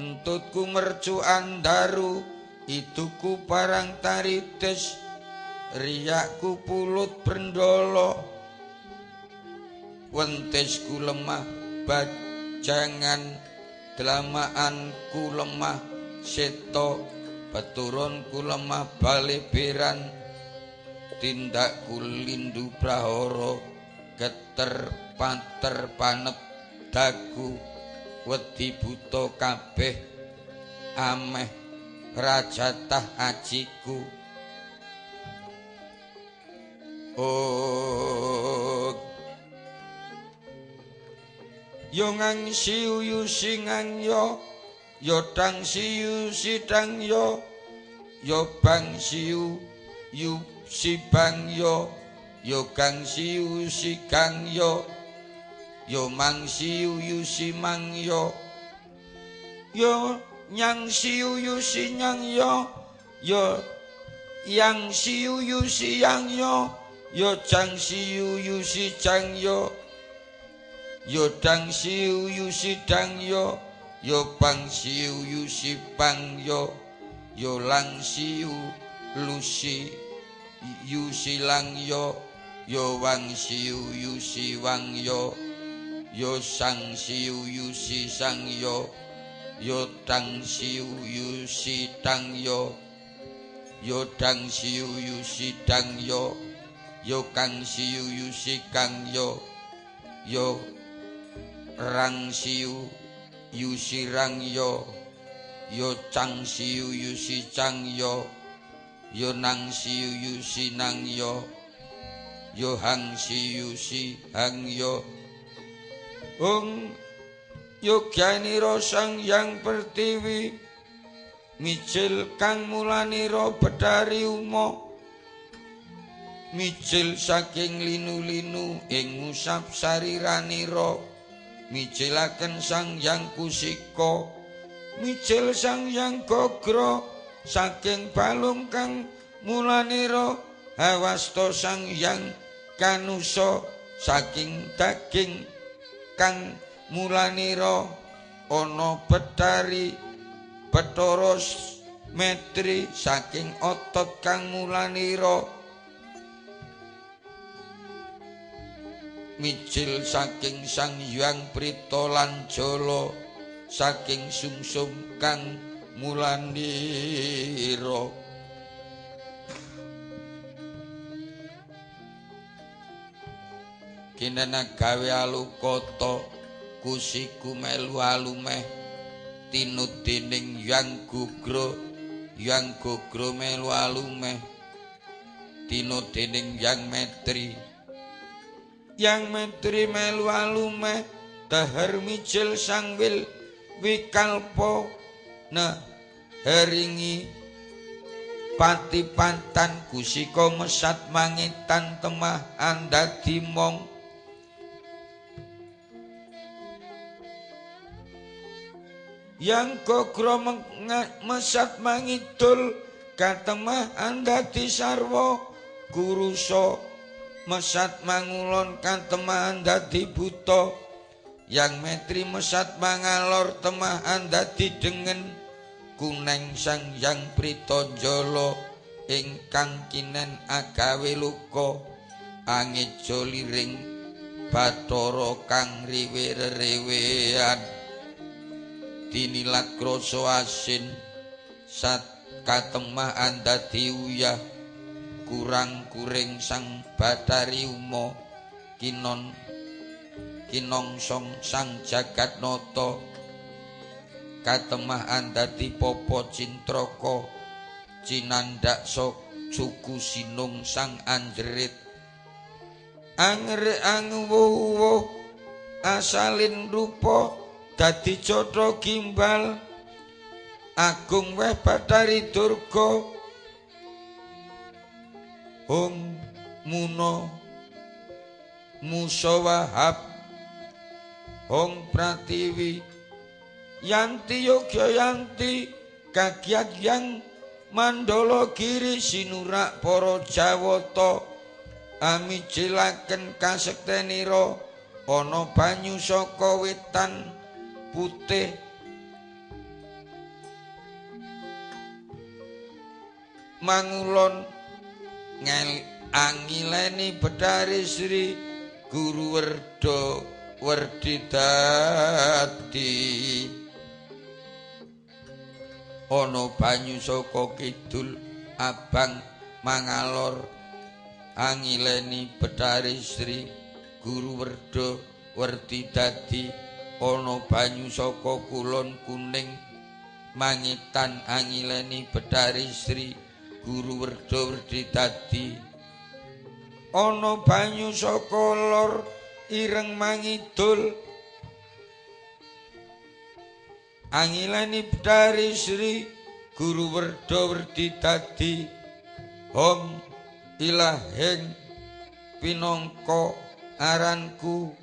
entutku mercu andaru iduku parang taritis riyakku pulut brendolo wentisku lemah bajangan dlamaanku lemah seto peturunku lemah baleberan tindakku lindu prahara geter pater panep dagu wedi buta kabeh ameh rajatah ajiku. Oh yo ngang siu yu singang yo yo tang siu si tang yo yo bang siu yu si bang yo yo kang siu si kang yo yo mang siu yu si mang yo yo nyang siu yu si nyang yo yo yang siu yu si yang yo yo chang siu yu si chang yo yo dang siu yu si dang yo yo pang siu yu si pang yo yo lang siu lu si yu si lang yo yo wang siu yu si wang yo yo sang siu yu si sang yo yo tang siu yu si tang yo yo dang siu yu si dang yo yo kang siu yu si kang yo yo rang siu yu si rang yo yo cang siu yu si cang yo yo nang siu yu si nang yo yo hang siu si hang yo. Ong yogyanira sang yang pertiwi mijil kang mulanira bedari uma mijil saking linu-linu ing ngusap sariranira mijilaken sang yang kusika mijil sang yang gogra saking balung kang mulanira hawasta sang yang kanusa saking daging kang mulanira ana betari Bathara metri saking otot kang mulanira mijil saking Sang Hyang Prita lan Jala saking sumsum kang mulanira. Kinena gawe alukata kusiku melu alumeh tinut dening Hyang Gugra Yang Gogro melu alumeh dina dening Yang Metri. Yang Metri melu alumeh dahar mijil sangwil wikalpa nah heringi pati-patan gusika mesat mangitan temah andadi mong. Yang Gogro mesat mangidul katemah andadi sarwa kurusa mesat mangulon katemah andadi buta. Yang Metri mesat mangalor temah andadi dengen kuneng Sang Hyang Pritanjala ingkang kinen agawe luka angeja liring bathara kang riwe-rewean dinilat krasa asin sat katemah andadi uyah kurang kuring Sang Bathari Uma kinon kinongsong Sang Jagatnata katemah andadi popo cintraka cinandak suku sinung Sang Anjerit angre anguwuh asalin rupa dadi cotha gimbal agung weh Bathari Durga hong muno musawahab hong pratiwi yanti yogya yanti kagyat yang mandala giri sinurak para jawata amijilaken kasektenira ana banyu saka wetan putih mangulon ngel angileni Bathari Sri Guru Werda werdi dadi ana banyu saka kidul abang mangalor angileni Bathari Sri Guru Werda werdi dadi ana banyu saka kulon kuning mangitan angileni Bathari Sri Guru Werda werdi dadi ana banyu saka lor ireng mangidul angileni Bathari Sri Guru Werda werdi dadi hong ilaheng pinangka aranku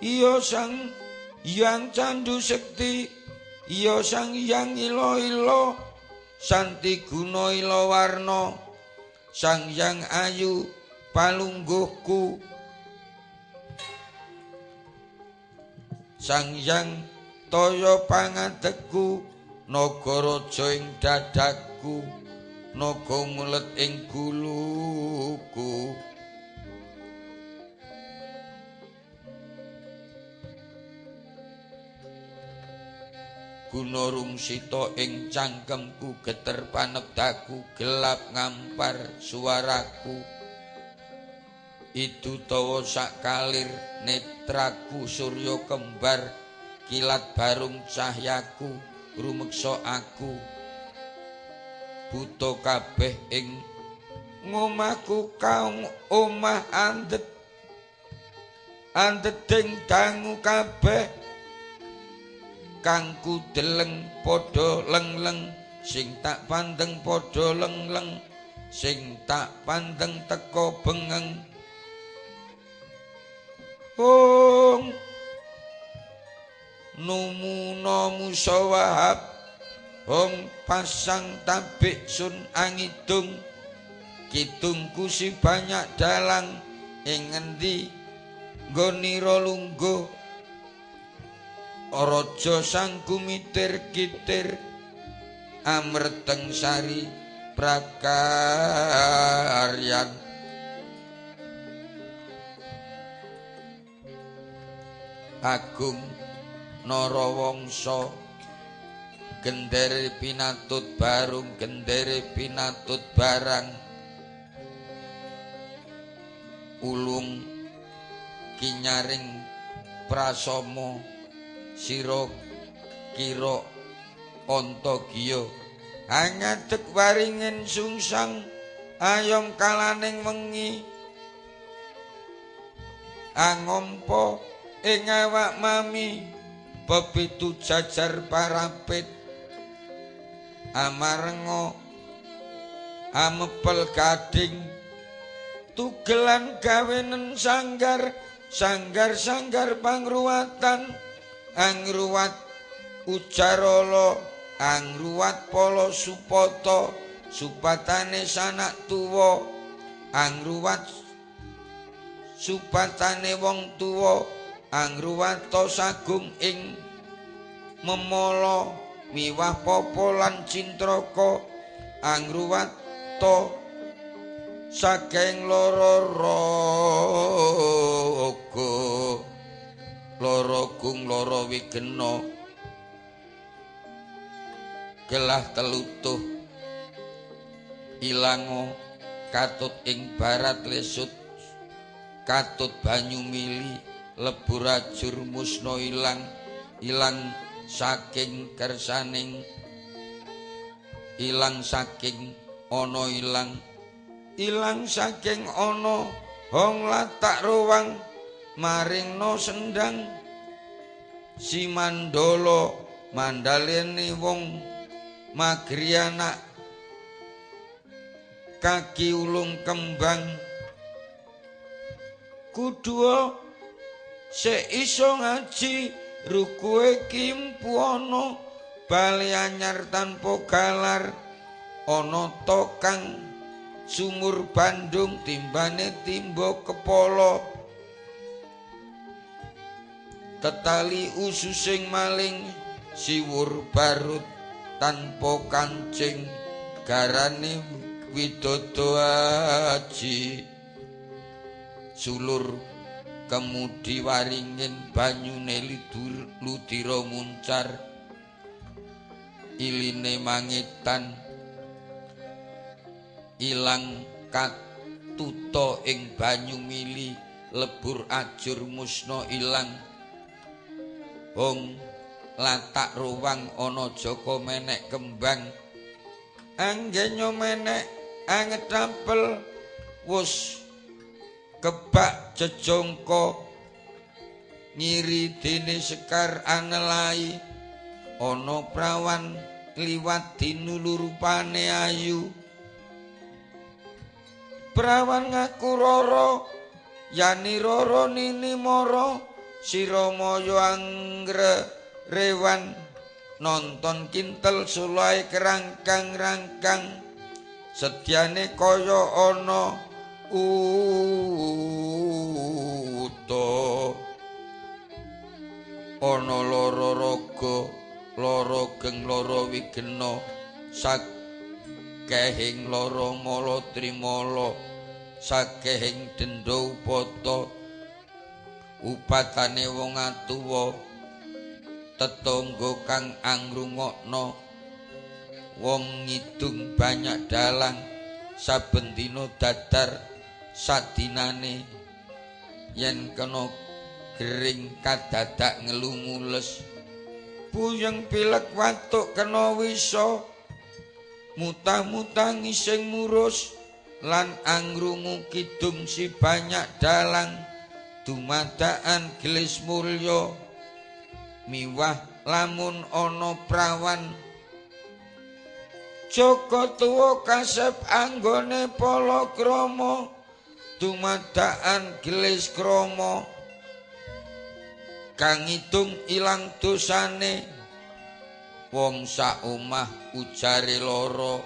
iya Sang Hyang Candu Sekti iya Sang Hyang Ila-ila Santi Guna Ila Warna Sang Hyang Ayu palungguhku Sang Hyang Toya pangadegku naga raja ing dadaku naga mulet ing guluku. Guna rungsita ing cangkemku geter panebdaku gelap ngampar suaraku idu tawa sakalir netraku surya kembar kilat barung cahyaku rumeksa aku buta kabeh ing ngomahku kaung omah andhet andheding dangu kabeh kang ku deleng padha leng-leng sing tak pandeng padha leng-leng sing tak pandeng teka bengeng hong numuna musawahab hong pasang tabik sun angidung kidungku si banyak dalang ing ngendi nggonira lungguh raja sang kumitir kitir amreteng sari prakaryan. Agung Narawangsa gendere pinatut barung gendere pinatut barang ulung kinyaring prasama sira kira antagiya Angadeg waringin sungsang ayom kalaning wengi. Angompo ing awak mami pepitu jajar parapit. Amarenga amepel gading tugelan gawenen sanggar sanggar-sanggar pangruwatan. Angruwat ujarala angruwat pala supata supatane sanak tuwa. Angruwat supatane wong tuwa angruwata sagung ing memala miwah papa lan cintraka. Angruwata saking lara raga lara gung lara wigena gelah telutuh ilango katut ing barat lesut katut banyu mili lebur ajur musna ilang ilang saking kersaning ilang saking ana ilang ilang saking ana hong latak ruwang maringno sendang. Si mandala mandalene wong magri anak kaki ulung kembang. Kudu sik iso ngaji rukuhe kimpuana bali anyar tanpa galar. Ana tokang sumur Bandung timbane timba kepala. Tetali ususing maling siwur barut tanpa kancing garane widodo aji. Sulur kemudi waringin banyune ludira muncar iline mangitan ilang katuta ing banyu mili lebur ajur musna ilang. Hong latak ruwang ana jaka menek kembang anggenya menek anget apel wus kebak jejongko ngiri dene sekar anelai. Ana prawan kliwat dinulu rupane ayu. Prawan ngaku rara yani rara nini mara sira maya anggre rewan nonton kintel sulai kerangkang-rangkang sedyane kaya ana uta. Ana lara raga lara geng lara wigena sakehing lara mala trimala sakehing denda upata upatane wong atuwa tetangga kang angrungokno wong ngidung banyak dalang saben dina dadar sadinane yen kena gering kadadak ngelu mules. Puyeng pilek watuk kena wisa mutah-mutah ngising murus lan angrungu kidung si banyak dalang dumadakan gelis mulya miwah lamun ana prawan. Jaka tuwa kasep anggone palakrama dumadakan gelis krama kang ngitung ilang dosane. Wong sak omah ujare lara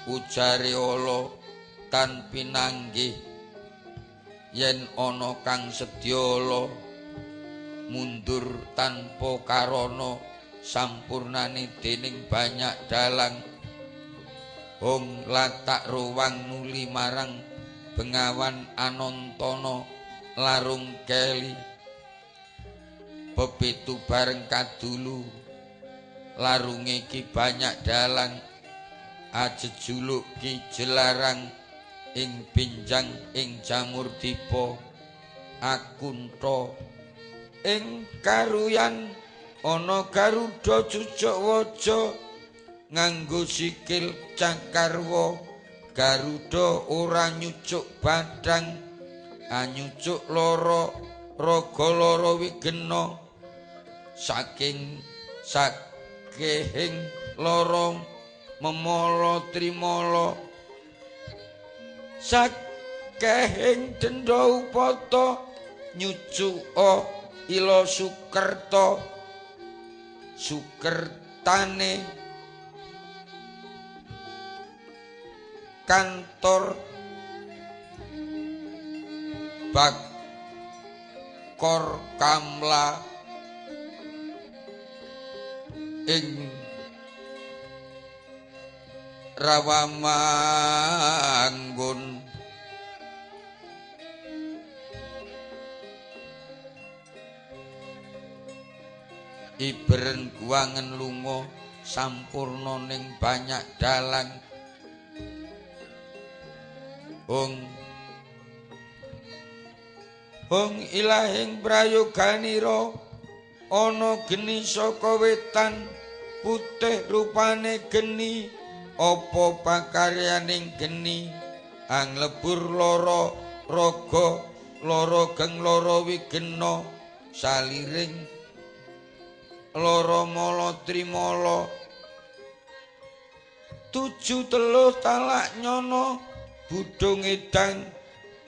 ujare ala tan pinanggih yen ana kang sedyala mundur tanpa karana sampurnane dening banyak dalang. Hong latak ruwang nuli marang Bengawan Anantana larung keli pepitu bareng kadulu larunge ki banyak dalang ajejuluk ki jelarang ing pinjang ing jamur dipa akunta ing karuyan ana garuda cucuk waja nganggo sikil cakarwa Garuda ora nyucuk badang anyucuk lara raga lara wigena saking sakehing lara memala trimala sakehing denda upata nyucuka ila sukerta sukertane kantor Bakor Kamla ing Rawamanggun iberen guwangen lunga sampurna ning banyak dalan hong hong ilahing prayoganira ana geni saka wetan putih rupane geni apa pakaryaning geni anglebur lara raga lara geng lara wigena saliring lara mala trimala tujuh teluh talak nyono budung edan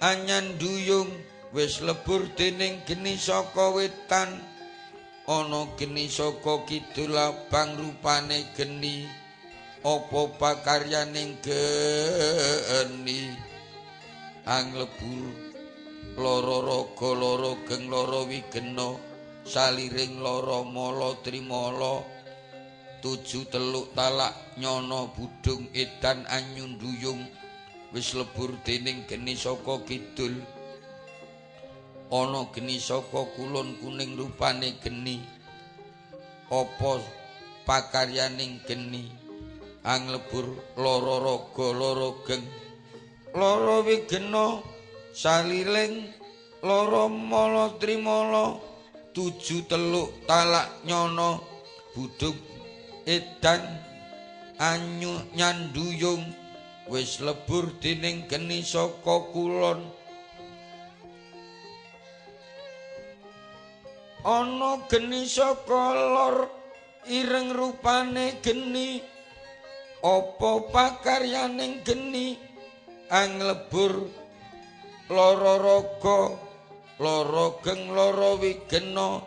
anyan duyung wis lebur dening geni saka wetan ana geni saka kidul abang rupane geni apa pakaryaning geni anglebur lara raga lara geng lara wigena saliring lara mala trimala tujuh teluk talak nyono budung edan anyun duyung wis lebur dening geni saka kidul ana geni saka kulon kuning rupane geni apa pakaryaning geni anglebur lara raga lara geng lara wigena saliling lara mala trimala tujuh teluk talak nyono buduk edan anyu nyanduyung wis lebur dening geni saka kulon ana geni saka lor ireng rupane geni apa pakaryaning geni anglebur lara raga lara geng lara wigena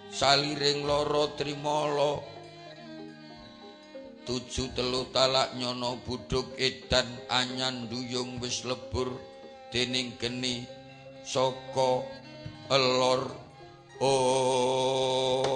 saliring lara trimala tujuh telu talak nyono buduk edan anyan duyung wis lebur dening geni saka elor oh.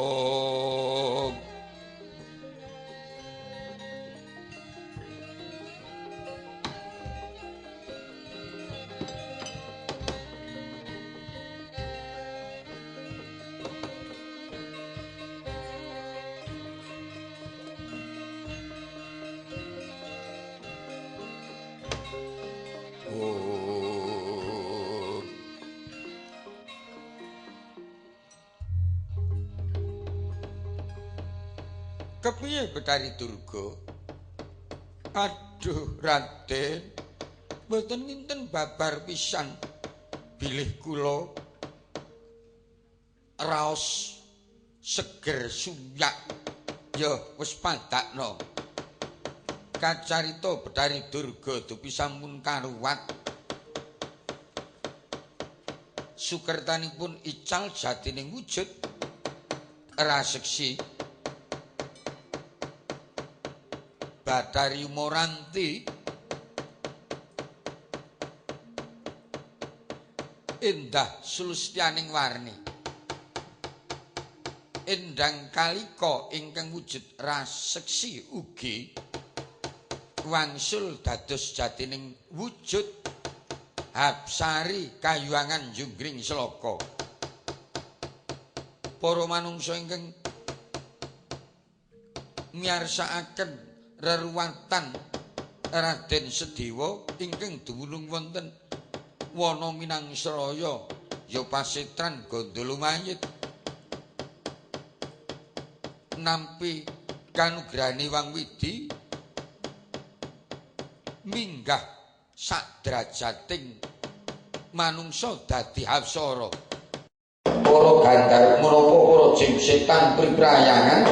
Kepiye Betari Durga? Aduh Raden, mboten nginten babar pisan bilih kula raos seger sumyak. Ya wis padakno. Kacarita Betari Durga dupi sampun karuwat. Sukertanipun ical jatining wujud raseksi Bathari Moranti endah sulastyaning warni Endang Kalika ingkang wujud raseksi ugi wangsul dados jatining wujud Hapsari kayuwangan Junggring Sloka. Para manungsa ingkang miyarsakaken reruwatan Raden Sedewa ingkang dumunung wonten wana Minangsraya ya pasetran Gandala Mayit. Nampi kanugrahane Wang Widi minggah sak drajating manungsa dadi apsara. Para gandharwa menapa para jin setan priprayangan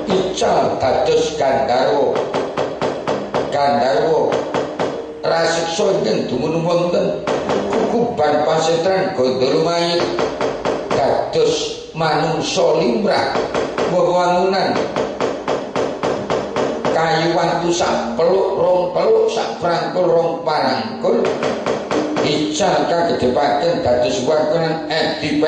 ical dados gandharwa. Gandharwa raseksa ingkang dumunung wonten kukuban pasetran Gandharwa dados manungsa limrah wewangunan kayu watu sak peluk rong peluk sak prangkul rong parangkul ical kagedepaken dados wakonan edi.